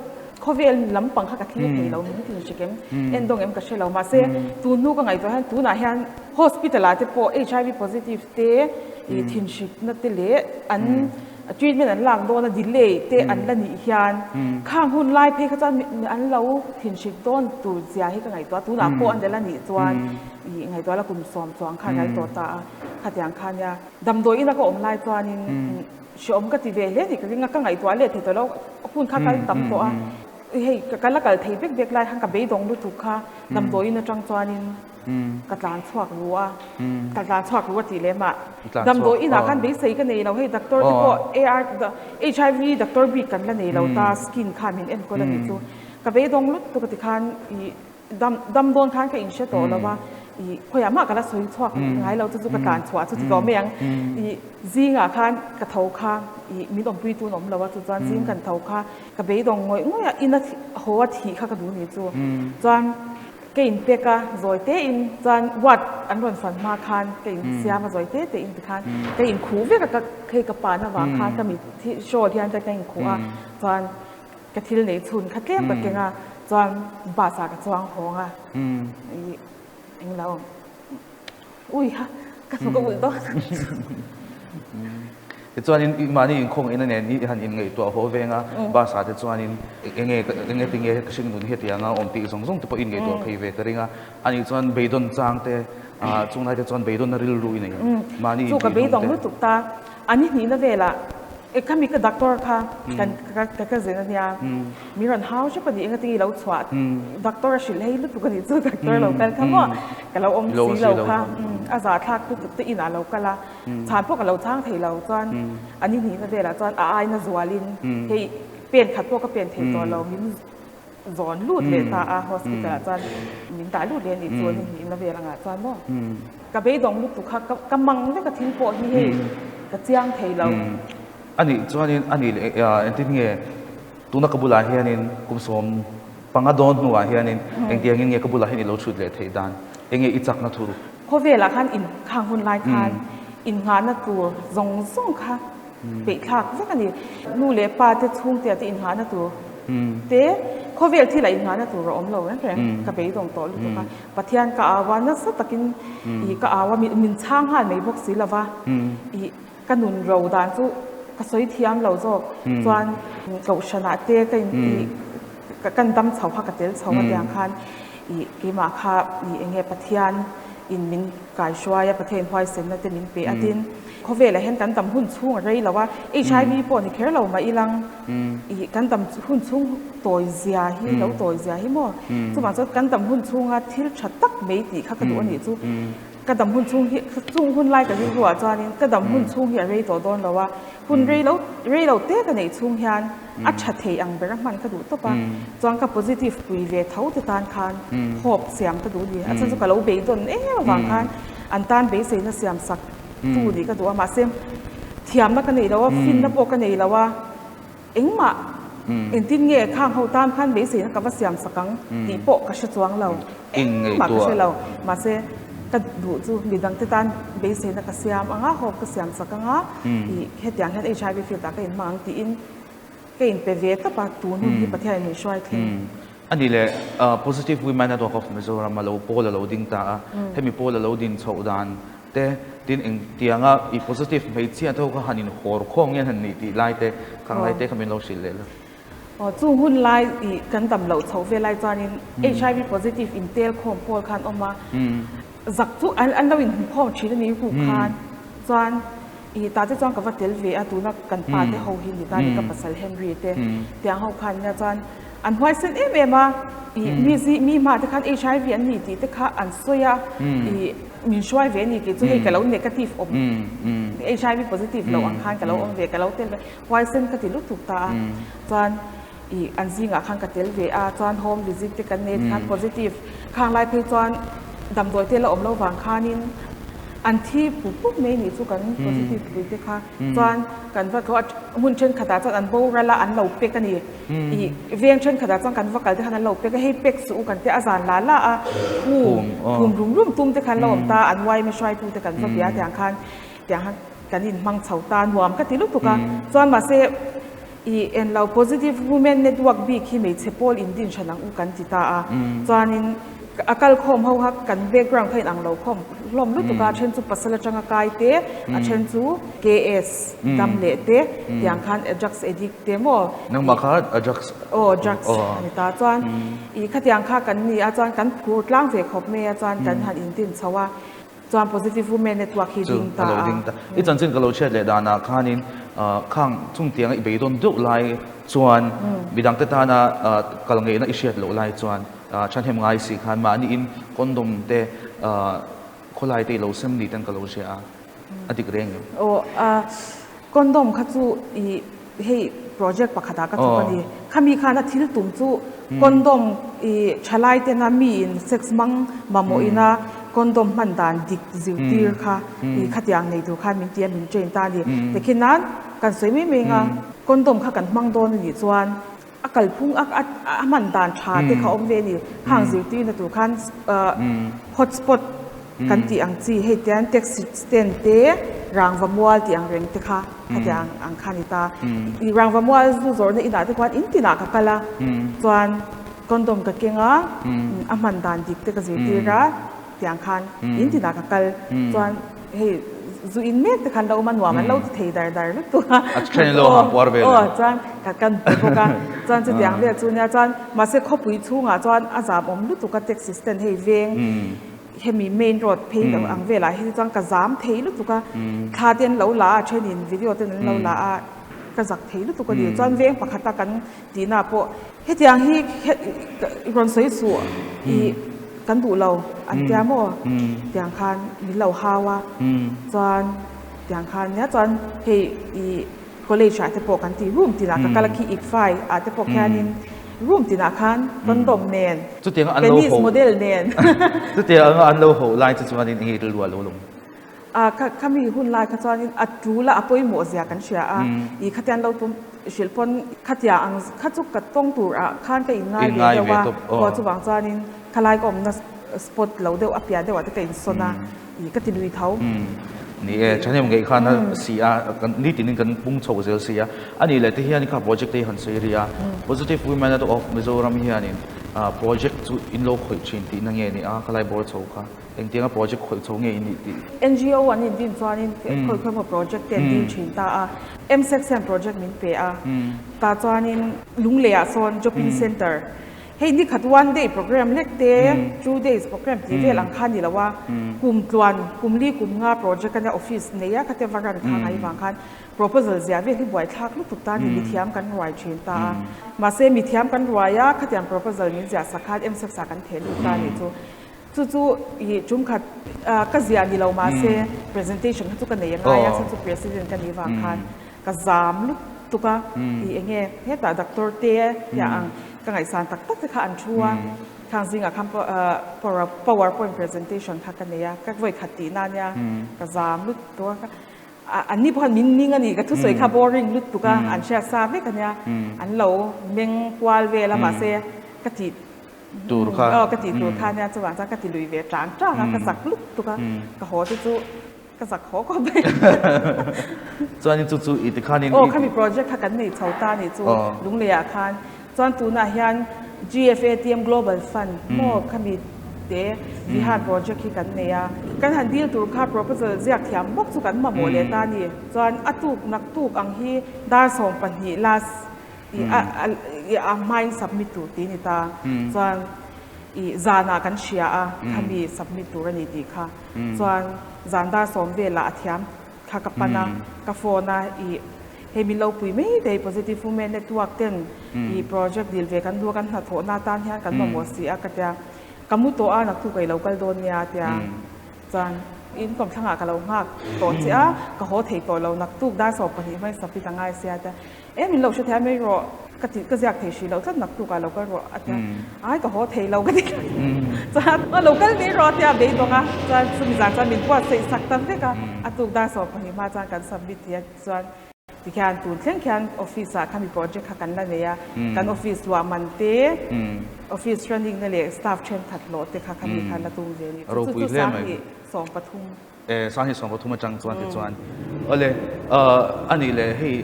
khawvel lampang kha ka thlir thei lo min tin hrik em, en dawng em ka hre lo. Mahse, tun hnu ka ngaihtuah hian tunah hian hospital ah te pawh HIV positive te ih thinhrikna te leh an treatment an lak dawn a delay te an la nih hian khang hun lai phei kha chuan an lo thinhrik dawn tur zia hi ka ngaihtuah a, tunah pawh an la nih chuan Ih ngaihtuah la kum sawm chuang khan ral tawh ta a, khatiang kha nia. Damdawi ina ka awm lai chuanin hreawm ka ti ve hle tih ka ring a, ka ngaihtuah leh thei tawh lo, hun kha kal tam tawh a. Hei ka la kal thei vek vek lai khan ka beidawng lutuk kha damdawi in atang chuanin ka tlan chhuak ru a, ka tlan chhuak ru a tih leh mah. Damdawi inah khan beisei ka nei lo, hei doctor te pawh AR HIV doctor bik kan la nei lo ta, skin khan min enkawl a nih chu. Ka beidawng lutuk a ti khan ih Dam dam dawn khan ka inhre tawh lo a, ih khawiah mah ka la sawi chhuak ngai lo chu chu ka tlan chhuah chu ti tawh mai ang. Ih zingah khan ka tho kha ih min awmpui tun awm lo a chu chuan zing kan tho kha ka beidawng ngawih ngawih a ina haw a thih kha ka duh ni chu. Chuan ka inpek a zawi te in chuan ward an rawn fan hma khan ka insiam a zawi te te in tikhan ka inkhuh vek a ka hei ka pan avang khan ka mit hi shawl hian ka inkhuh a chuan Ka thil nei chhun kha tlem ka keng a, chuan bus ah ka chuang hawng a, ih englo ui ha ka hnuk a ulh dawn. Tichuanin i mahni inkhawng ina nen i han inngaihtuah haw veng a, bus ah te chuanin enge enge tinge ka hring nun hi hetiang a awm tih zawng zawng te pawh i inngaihtuah phei ve ka ring a, anih chuan beidawn chang te chunglai te chuan beidawn na rilru i nei ang mahni Chu ka intih hnung beidawng te. lutuk ta, a ni hnihna velah. E khami ka doctor kha kan ka ka zin ania mi rawn hau hrep ani enga tinge i lo chhuah doctor a hrilh hei lutuk ani chu doctor lo kal kha maw ka lo awm si lo kha a za thlak lutuk te inah lo kal a chhan pawh ka lo chhang thei lo chuan ani hnihna velah chuan a aina zualin hei pen khat pawh ka pen thei tawh lo min zawn lut leh ta a hospital ah chuan min dah lut leh anih chu ani hnihna vel angah chuan maw ka beidawng lutuk kha ka mang vek a thil pawh hi hei ka chiang thei lo. Anih chuanin anih leh engtin nge tuna ka bulah hianin kum 15 dawn hnuah hianin engtiangin nge ka bulah hian i lo chhut leh theih dan enge i chakna thur? Khawvelah khan in khang hun lai khan innghahna tur zawng zawng kha Peihthlak vek a ni. Nu leh pa te chhungte te innghahna tur te khawvel thil ah innghahna tur a awm lo reng reng. Ka beidawng tawh lutuk a. Pathian ka au a, nasa takin ih ka au a, min chhang nghal mai bawk si lo va. Ih ka nun ro dan chu ka sawi thiam lo zawk. Chuan kohhranah te ka in ih kan dam chho kha ka tel chho a tiang khan ih keimah kha ih eng nge Pathian in min kaihruai a, Pathian huaisenna te min pe a tin. Khawvelah hian kan dam hun chhung a rei lo a, HIV pawh ni kher lo mah ilang ih kan dam hun chhung tawi zia hi lo tawi zia hi maw? Chuvang chuan kan dam hun chhunga thil tha tak mai tih kha ka duh a nih chu. Ka dam hun chhung hi chung hun lai ka rilru ah chuanin ka dam hun chhung hi a rei tawh dawn lo a, hun rei lo rei lo te ka neih chhung hian a tha thei ang ber a hman ka duh tawp a, chuan ka positive pui ve tho te tan khan hope siam ka duh a ni. A chhan chu ka lo beidawn em avang khan an tan beiseina siam sak tu nih ka duh a, mahse thiamna ka nei lo a, finna pawh ka nei lo a, engmah engtin nge khang ho tan khan beiseina ka va siam sak ang tih pawh ka hre chuang lo, engmah ka hre lo, mahse ka duh chu midang te tan beiseina ka siam ang a, hope ka siam sak ang a, ih hetiang hian HIV field ah ka inhmang ang tiin ka inpe ve tawp a, tun hun hi Pathianin min hruai thleng. A ni le, Positive Women Network of Mizoram a lo pawl a lo ding ta a, hemi pawl a lo din chhoh dan te, tin engtianga i positive hmeichhia te ho kha han inhawr khawm nge han nih tih lai te, khang lai te kha min lo hrilh leh la. Aw, chung hun lai i kan dam loh chhoh ve lai chuanin HIV positive intel khawm pawl khan awm a, zak chu an lo inhmu khawm thin a ni ruk khan chuan i tah te chuan ka va tel ve a, tuna kan pa te ho hi ni ta ni ka pasal Henry te tiang ho khan nia chuan An huaisen em em a, ih mi zi mi hma te khan HIV an ni tih te kha an sawi a, ih min hruai ve a ni tih chu hei ka lo negative awm HIV positive lo ang khan ka lo awm ve ka lo tel ve huaisen ka ti lutuk ta a, chuan ih an zingah khan ka tel ve a, chuan home visit te kan nei khan positive khang lai phei chuan damdawi te la awm lo vang khanin an thi pup pup mai nih chu kan positive pui te kha chuan kan va thlawh a hmun thenkhatah chuan an boral a an lo pek a ni. Ih veng thenkhatah chuan kan va kal te khan an lo pek a, hei pek suh u kan tia a zan la la a, phum phum rum rum tum te khan lo awm ta, an uaime hruaitu te kan va bia tiang khan tiang khan kan inhmang chho ta nuam ka ti lutuk a, chuan mahse ih enlo positive women network bik hi hmeichhe pawl indin hran ang u kan ti ta a, chuanin A kal khawm ho kha kan background kha inang lo khawm hlawm lutuk a, a then chu pasal atanga kai te, a then chu KS dam leh te, tiang khan drugs addict te maw. Nangmah kha a drugs. Aw drugs a ni ta chuan ih khatiang kha kan ni a chuan kan phur tlang ve khawp mai a chuan kan han intin chho a. Chuan Positive Women Network hi ding ta a. I chanchin ka lo chhiat leh danah khanin khang chungtianga i beidawn deuh lai chuan midangte tana kal ngeihna i hriat loh lai chuan thahnem ngai si khan mahniin condom te khawlai te i lo sem ni ten ka lo hria a, a dik reng em? Aw a condom kha chu i hei project pakhatah ka thawk a ni. Khami khan a thil tum chu condom i thalai tena mi in sex hmang mamawh ina condom hman dan dik zirtir kha i khatiang nei tur khan min ti a min train ta a ni. Tikhin nan kan sawi mai mai anga condom kha kan hmang dawn a nih chuan a kalphung a a hman dan tha te kha awm ve a ni. Khang zirtirna tur khan hotspot kan tih ang chi hei tian taxi stand te rangva mual tih ang reng te kha khatiang ang kha a ni ta. I rangva mual zu zawrhna inah te khuan in tinah ka kal a chuan condom ka keng a a hman dan dik te ka zirtir a tiang khan in tinah ka kal chuan hei zu in mek te khan lo awm a nuam an lo ti thei dar dar lutuk a. A then lo hang puar ve le. Aw chuan ka kan pe bawk a chuan chutiang vel chu nia chuan mahse khawpui chhungah chuan a zam awm lutuk a taxi stand hei veng hemi main road phei lo ang velah hi chuan ka zam thei lutuk a thla te an lo la a thenin video ten an lo la a. ka zak thei lutuk a ni. Chuan veng pakhata kan tihna pawh hetiang hi rawn sawi suh i kan duh lo an tia maw? Tiang khan min lo hau a, chuan tiang khan nia chuan hei i college ah te pawh kan ti room tinah ka kal a khi ICFAI ah te pawh khianin room tinah khan condom nen penis model nen. Chutiang anga an lo ho lai chu chuanin enge rilru a lo lawm? A kha khami hun lai kha chuanin a tul a a pawimawh zia kan hria a i khatian lo tum hrilh pawn khatia ang kha chu ka tawng tur ah khan ka inngai ve deuh a aw chuvang chuanin khalai ka awmna spot lo deuh a piah deuh ah te ka insawn a i ka ti lui tho. Ni e, thahnem ngeih khan a si a, kan nitinin kan pung chho zel si a, a nih leh te hian kha project te hi han sawi ri a, Positive Women of Mizoram hianin project chu in lo khawih thin tihna nge ni a, khalai bawr chho kha. Engtianga project khawih chho nge i nih tih? NGO an indin chuanin khawi khawi emaw project te an dil thin ta a. MSEC hian project min pe a. Tah chuanin Lungleiah sawn Job-in Centre, hei ni khat one day program lek te, two days program tih vel ang kha a ni lo a. Kum tluan, kum li kum nga project a nia office nei a khate va run kha ngai vang khan proposal ziah vel hi buaithlak lutuk ta a ni, mithiam kan ruai thin ta a. Mahse mithiam kan ruai a, khatiang proposal min ziah sak khan MSEC ah kan theh lut ta a nih chu. Chu chu i chungkhat ka ziah ni lo mahse presentation kha chu ka nei a ngai a, chhan chu president ka nih vang khan ka zam lutuk a, i enge hetah doctor te hiah ang ka ngaihsan tak tak te kha an thu a, khang zingah khan power point presentation kha ka nei a, ka vawi khat tihna ania ka zam lutuk a, an ni pawh khan min ning a ni, ka thusawi kha boring lutuk a, an hriat sa vek ania, an lo meng kual vel a mahse ka tih Tur kha. Aw ka tih tur kha nia chuvang chuan ka ti lui ve tang tang a, ka zak lut tuk a, ka haw te chu ka zak haw khawp mai. Chuanin chu chu i ti khanin. Aw khami project kha kan nei chho ta nih chu Lungleiah khan. Chuan tunah hian GFATM Global Fund maw khami te Vihan project hi kan nei a. Kan han deal tur kha proposal ziak thiam bawk chu kan mamawh leh ta ni. Chuan a tuk naktuk ang hi dar 12 last I a i a hmain submit tur tih a ni ta. Chuan i zanah kan hria a, khami submit tur a ni tih kha. Chuan zan dar sawm velah a thiam kha ka pan a, ka phone a, i hei min lo pui mai thei Positive Women Network ten i project dil ve kan duh a, kan hnathawhna atan hian kan mamawh si a ka tia. Ka mu tawh a, naktuk ka i lo kal dawn nia a tia. Chuan in kawmthlangah ka lo nghak tawh che a, ka haw thei tawh lo, naktuk dar 12 hmai submit a ngai sia tia. E min lo hre thei a mai rawh ka ti ka ziak thei hrih loh tlat naktuk ah lo kal rawh a tia ai ka haw thei lo ka ti chuan a lo kal mai rawh a tia a beidawng a chuan chumi zan chuan min buatsaih sak ta vek a a tuk dar 12 hma chuan kan submit thei a chuan tikhian tun thleng khian office ah khami project kha kan la nei a kan office luah man te office running na leh staff thenkhat hlawh te kha khami khan la tum ve a ni chu chu sang 13. E, Sanghnih 13 atang chuan tichuan awle a nih leh hei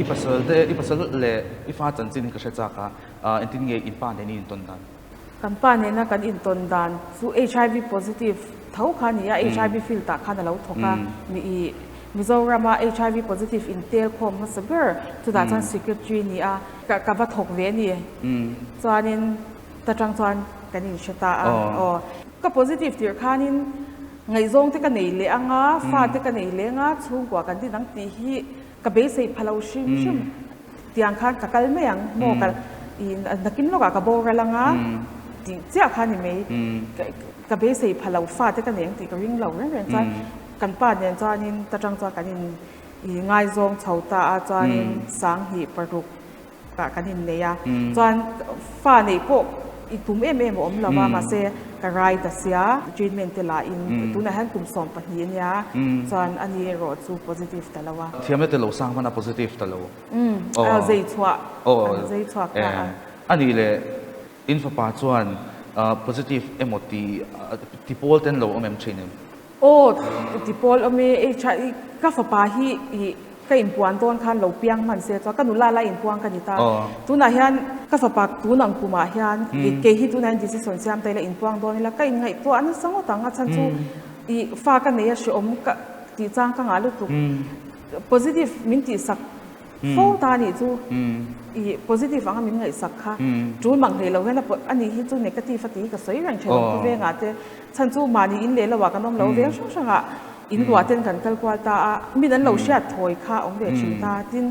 i pasal te i pasal leh i fa chanchin hi ka hre chak a, engtin nge in pa nen i intawn dan? Kan pa nena kan intawn dan chu HIV positive tho kha a ni a, HIV field ah khan a lo thawk a, mi i Mizorama HIV positive intel khawm hmasa ber chutah chuan secretary ni a, ka va thawk ve a ni. Chuanin ta tang chuan kan inhre ta a, aw. Ka positive tirh khanin ngaihzawng te ka nei leh ang a, fa te ka nei leh ang a, chhungkua kan din ang tih hi ka beisei pha lo hrim hrim. Tiang khan ka kal mai ang maw ka i nakin lawkah ka boral ang a tih chiah kha ni mai. Ka beisei pha lo fa te ka nei ang tih ka ring lo reng reng chuan kan pa nen chuanin ta tang chuan kan in i ngaizawng chho ta a chuanin 2006 ah kan innei a, chuan fa neih pawh i tum em em a awm lo a, mahse ka rai ta sia, treatment te lah in tunah hian kum 12 a nia, chuan a ni erawh chu positive ta lo a. Thiamna te lo sang hman a positive ta lo. A zei chhuah, an zei chhuak ta a. A nih leh in fapa chuan positive emaw ti ti pawl ten lo awm em thin em? Aw ti pawl awm e, HI ka fapa hi i ka inpuan dawn khan lo piang hman se chuan ka nula la inpuang ka ni ta. Tunah hian ka fapa tun ang kumah hian kei hi tunah hian decision siam ta ila inpuang dawn ila ka inngaihtuah nasa ngawt ang a chhan chu i fa ka nei a hreawm ka tih chang ka ngah lutuk. Positive min tihsak Fo ta nih chu i positive anga min ngaihsak kha tul mang hlei lo hian a nih hi chu negative a tih hi ka sawi reng thin ang khawvengah te chhan chu mahni in leh lo ah kan awm lo veng hrang hrangah. In luah ten kan kal kual ta a, min an lo hriat thawi kha a awm ve thin ta. Tin,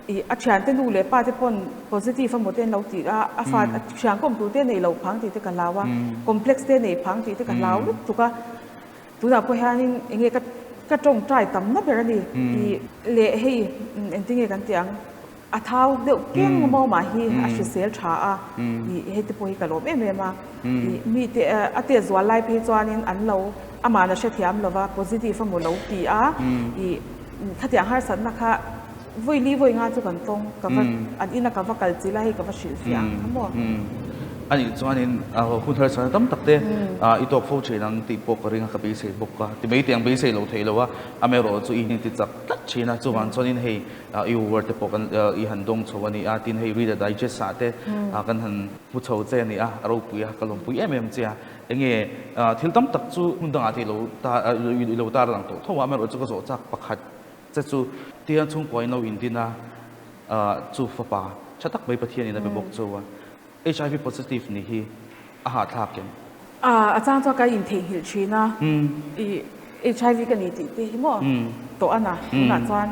ih a thiante nu leh pa te pawn positive emaw te an lo ti a, a fa thian kawm tur te nei lo phang tih te ka hlau a, complex te nei phang tih te ka hlau lutuk a. Tunah pawh hianin eng nge ka ka tawngtai tamna ber a ni. Ih leh hei engtin nge kan tih ang? A thau deuh keng maw mah hi a hrisel tha a, ih hei te pawh hi ka lawm em em a, ih mi te a test zual lai phei chuanin an lo amahna hrethiam lova positive emaw lo ti a, ih khatiang harsatna kha vawi li vawi nga chu kan tawng ka va an ina ka va kal chilh a hei ka va hrilh fiah ang kha maw. A nih chuanin hun harsatna tam tak te i tawk fo thin ang tih pawh ka ring a ka beisei bawk a, ti mai tiang beisei lo thei lo a, amaherawh chu i inti chak tlat thin a, chuvang chuanin hei I award te pawh kan i han dawng chho a ni a, tin hei Reader Digest ah te kan han hmu chho che a ni a, a ropui a, ka lawmpui em em che a. Enge thil tam tak chu hmun dangah te i lo tar i lo tar lang tawh tho a, amaherawhchu ka zawh chak pakhat che chu tiang chhungkua in lo indin a, chu fapa tha tak mai Pathianin a be bawk chu a, HIV positive nih hi a hahthlak em? A chang chuan ka intheihnghilh thin a, i HIV ka ni tih te hi maw tawh a na, tunah chuan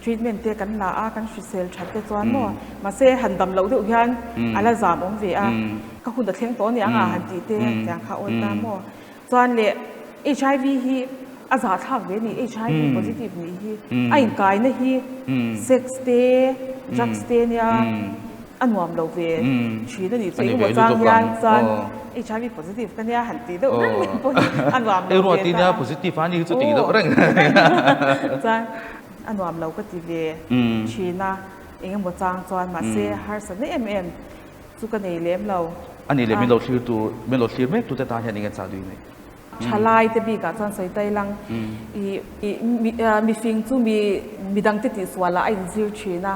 treatment te kan la a, kan hrisel that te chuan maw, mahse han dam loh deuh hian a la zam awm ve a, ka hun a thleng tawh aniang a han tih te tiang kha awl ta maw. Chuan leh HIV hi a zahthlak ve a ni, HIV positive nih hi a inkaina hi sex te, drugs te nia a nuam lo ve thin a nih chu engemaw chang hian chuan HIV positive ka nia han tih deuh reng mai pawh hi a nuam lo ve ta a. Positive a ni chu tih deuh reng. Chuan a nuam lo ka ti ve thin a, engemaw chang chuan mahse harsatna em em chu ka nei lem lo. A nih leh min lo thlir tur, min lo thlir mek tute tan hian eng nge chah duh i neih? Thalai te bikah chuan sawi tai lang i mifing chu mi midangte tihsualah a inzir thin a,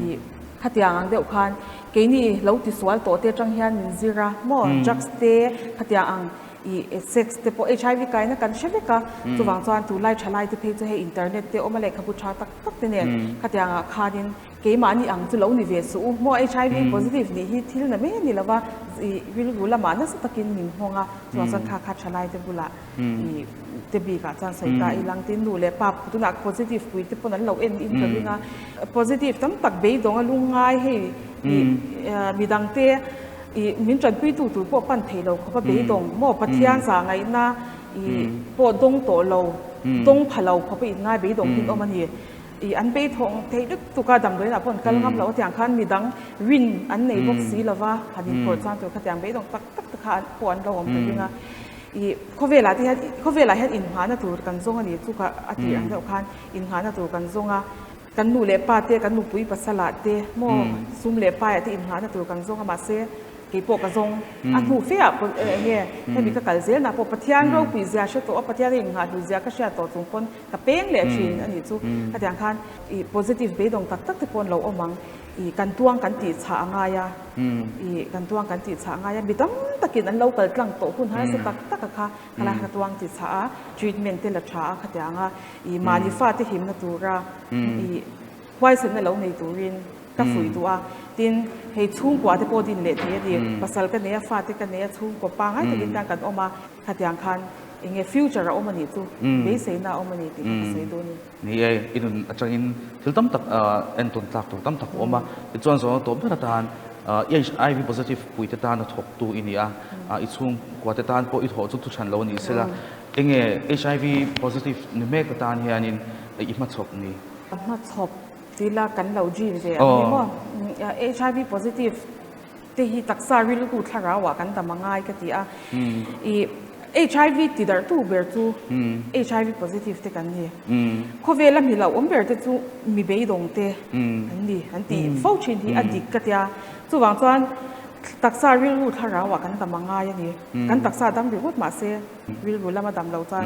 i khatiang ang deuh khan keini lo tisual tawh te atang hian min zir a maw drugs te khatiang ang i sex te pawh HIV kaina kan hre vek a, chuvang chuan tunlai thalai te phei chu hei internet te awm a lehkhabu tha tak tak te nen khatiang ah khanin Keimahni ang chu lo ni ve suh u. Maw HIV positive nih hi thil na mai a ni lo va, i rilru lamah nasa takin min nghawng a, chuvang chuan kha kha thalai te bulah i te bikah chuan sawi ta ilang tin nu leh pa tunah positive pui te pawn an lo en in ka ring a, positive tam tak beidawng a lungngai hei i midang te i min tanpuitu tur pawh pan thei lo khawp a beidawng maw Pathian zah ngaihna i pawh dawng tawh lo dawng pha lo khawp a inngai beidawng hin awm a ni. I an bei thawng theih lutuk a, damdawiinah pawh an kal ngam loh atiang khan midang rin an nei bawk si lova, han inphawrh chuan tur khatiang beidawng tak tak te kha pawh an lo awm ta ring a. I khawvelah te hian khawvelah hian inngahna tur kan zawng a ni chu kha a tih ang deuh khan inngahna tur kan zawng a, kan nu leh pa te, kan nupui pasalah te maw sum leh paiah te inngahna tur kan zawng a mahse Kei pawh ka zawng a hnu fe ah pawh eng nge hemi ka kal zel nah pawh Pathian ropui zia hre tawh a, Pathian a inngahhlu zia ka hriat tawh chung pawn ka peng leh thin a nih chu. Khatiang khan ih positive beidawng tak tak te pawh an lo awm ang. Ih kan tuang kan tih chhah a ngai a, ih kan tuang kan tih chhah a ngai a, mi tam takin an lo kal tlang tawh hun harsa tak tak a kha khalai kha tuang tih chhah a, treatment te la tha a khatiang a, ih mahni fate himna tura ih huaisenna lo nei turin ka fuih duh a, tin hei chhungkua te pawh din leh thei a ni, pasal ka nei a, fate ka nei a, chhungkua pangngai takin tan kan awm a, khatiang khan eng nge future a awm a nih chu, beiseina a awm a ni tih kha ka sawi duh a ni. Ni e, i nun atangin thil tam tak entawn tlak tur tam tak a awm a, tichuan zawhna tawp ber atan HIV positive pui te tan a thawktu i ni a, i chhungkua te tan pawh i thawh chu thu than lo a ni sela, eng nge HIV positive ni mek atan hianin i hmachhawp ni? A hmachhawp tila kan lo gene ve ang ni maw? HIV positive te hi taksa rilru thlarau ah kan dam a ngai ka ti a. I HIV ti darh tu ber chu HIV positive te kan ni. Khawvel a mi lo awm ber te chu mi beidawng te an ni an ti fo thin hi a dik ka tia. Chuvang chuan taksa rilru thlarau ah kan dam a ngai a ni. Kan taksa dam ringawt mahse rilru lama dam lo chuan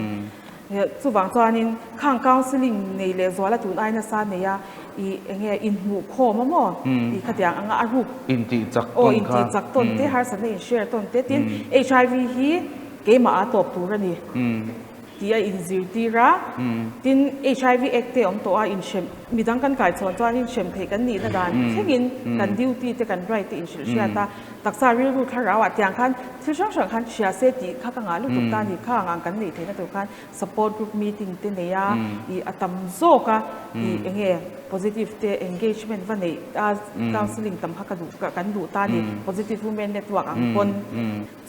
Chuvang chuanin khang counselling nei leh zuala tun ai nasa nei a, i enge inhmuh khawm a maw? I khatiang anga a ruk Intih chak tawn kha. Aw intih chak tawn te, harsatna in share tawn te tin HIV hi keimah a tawp tur a ni tih a inzirtir a, tin HIV act te awm tawh a inhrem. Midang kan kai chhawn chuanin hrem theih kan nihna dan thlengin kan duty te kan right te inhrilh hriat a, taksa rilru thlarau ah tiang khan thil hrang hrang khan hria se tih kha ka ngah lutuk ta a ni. Kha ang ang kan neih theihna tur khan support group meeting te nei a, ih a tam zawk a, ih eng nge positive te engagement va neih a counselling tam kha ka duh kan duh ta a ni. Positive women network ang pawn.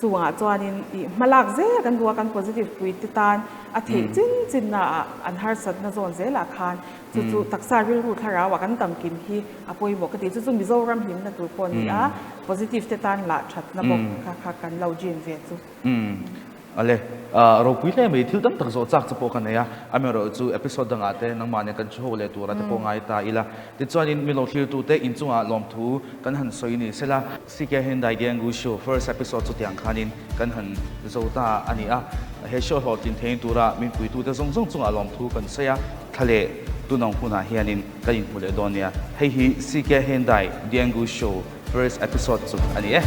Chungah chuanin ih hmalak zel kan duh a, kan positive pui te tan a theih chin chin na ah an harsatna zawn zelah khan chu chu taksa rilru thlarau ah kan tam kim hi a pawimawh ka ti. Chu chu Mizoram hlimna tur pawh a ni a, positive te tan lah thatna bawk kha kha kan lo dream ve chu. Ale, ropui hle mai, thil tam tak zawh chak chu pawh ka nei a, amaherawh chu episode dangah te nangmah nen kan thu ho leh tura te pawh ngai ta ila. Tichuanin mi lo thlirtute inchungah lawmthu kan han sawi ni sela. CK Hyundai Diengu Show first episode chu tiang khanin kan han zo ta a ni a, he show hlawhtlin thein tura min puitute zawng zawng chungah lawmthu kan sawi a, thla leh tunawng hunah hianin kan inhmu leh dawn nia. Hei hi CK Hyundai Diengu Show first episode chu a ni e.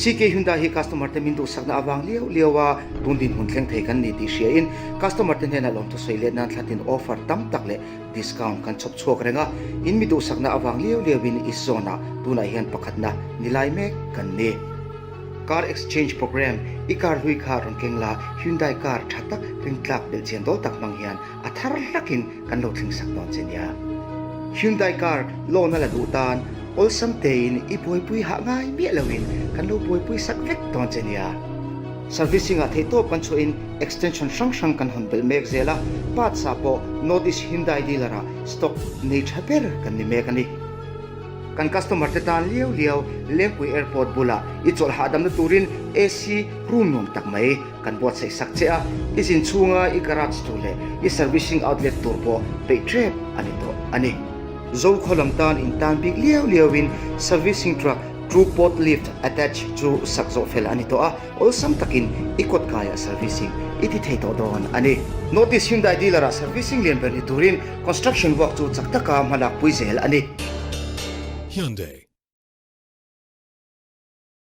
CK Hyundai hi customer te min duhsakna avang liau liau a tun dinhmun thleng thei kan ni tih hria in customer te hnenah lawmthu sawi let nan thlatin offer tam tak leh discount kan chhawp chhuak reng a, in mi duhsakna avang liau liau in East Zone ah tunah hian pakhatna ni lai mek kan ni. Car exchange program, I car hlui kha rawn keng la, Hyundai car tha tak ringtlak belhchian dawl tak hmang hian a thar hlakin kan lo thleng sak dawn che nia. Hyundai car loan a la duh tan awlsam tein i buaipui hah ngai miah loin kan lo buaipui sak vek dawn che nia. Servicing ah theihtawp kan chhuahin extension hrang hrang kan hawn belh mek zel a, parts ah pawh North East Hyundai dealer ah stock nei tha ber kan ni mek a ni. Kan customer te tan liau liau Lengpui Airport bulah i chawlh hahdamna turin AC room nuam tak mai kan buatsaih sak che a, i zin chhunga i garage tur leh i servicing outlet tur pawh peih tep a ni tawh a ni. Zokhaw lam tan in tan bik liau liauin servicing truck two port lift attach chu sak zawh fel a ni tawh a, awlsam takin i kawt kaiah servicing i ti thei tawh dawn a ni. North East Hyundai dealer ah servicing lian ber ni turin construction work chu chak taka hmalak pui zel a ni. Hyundai.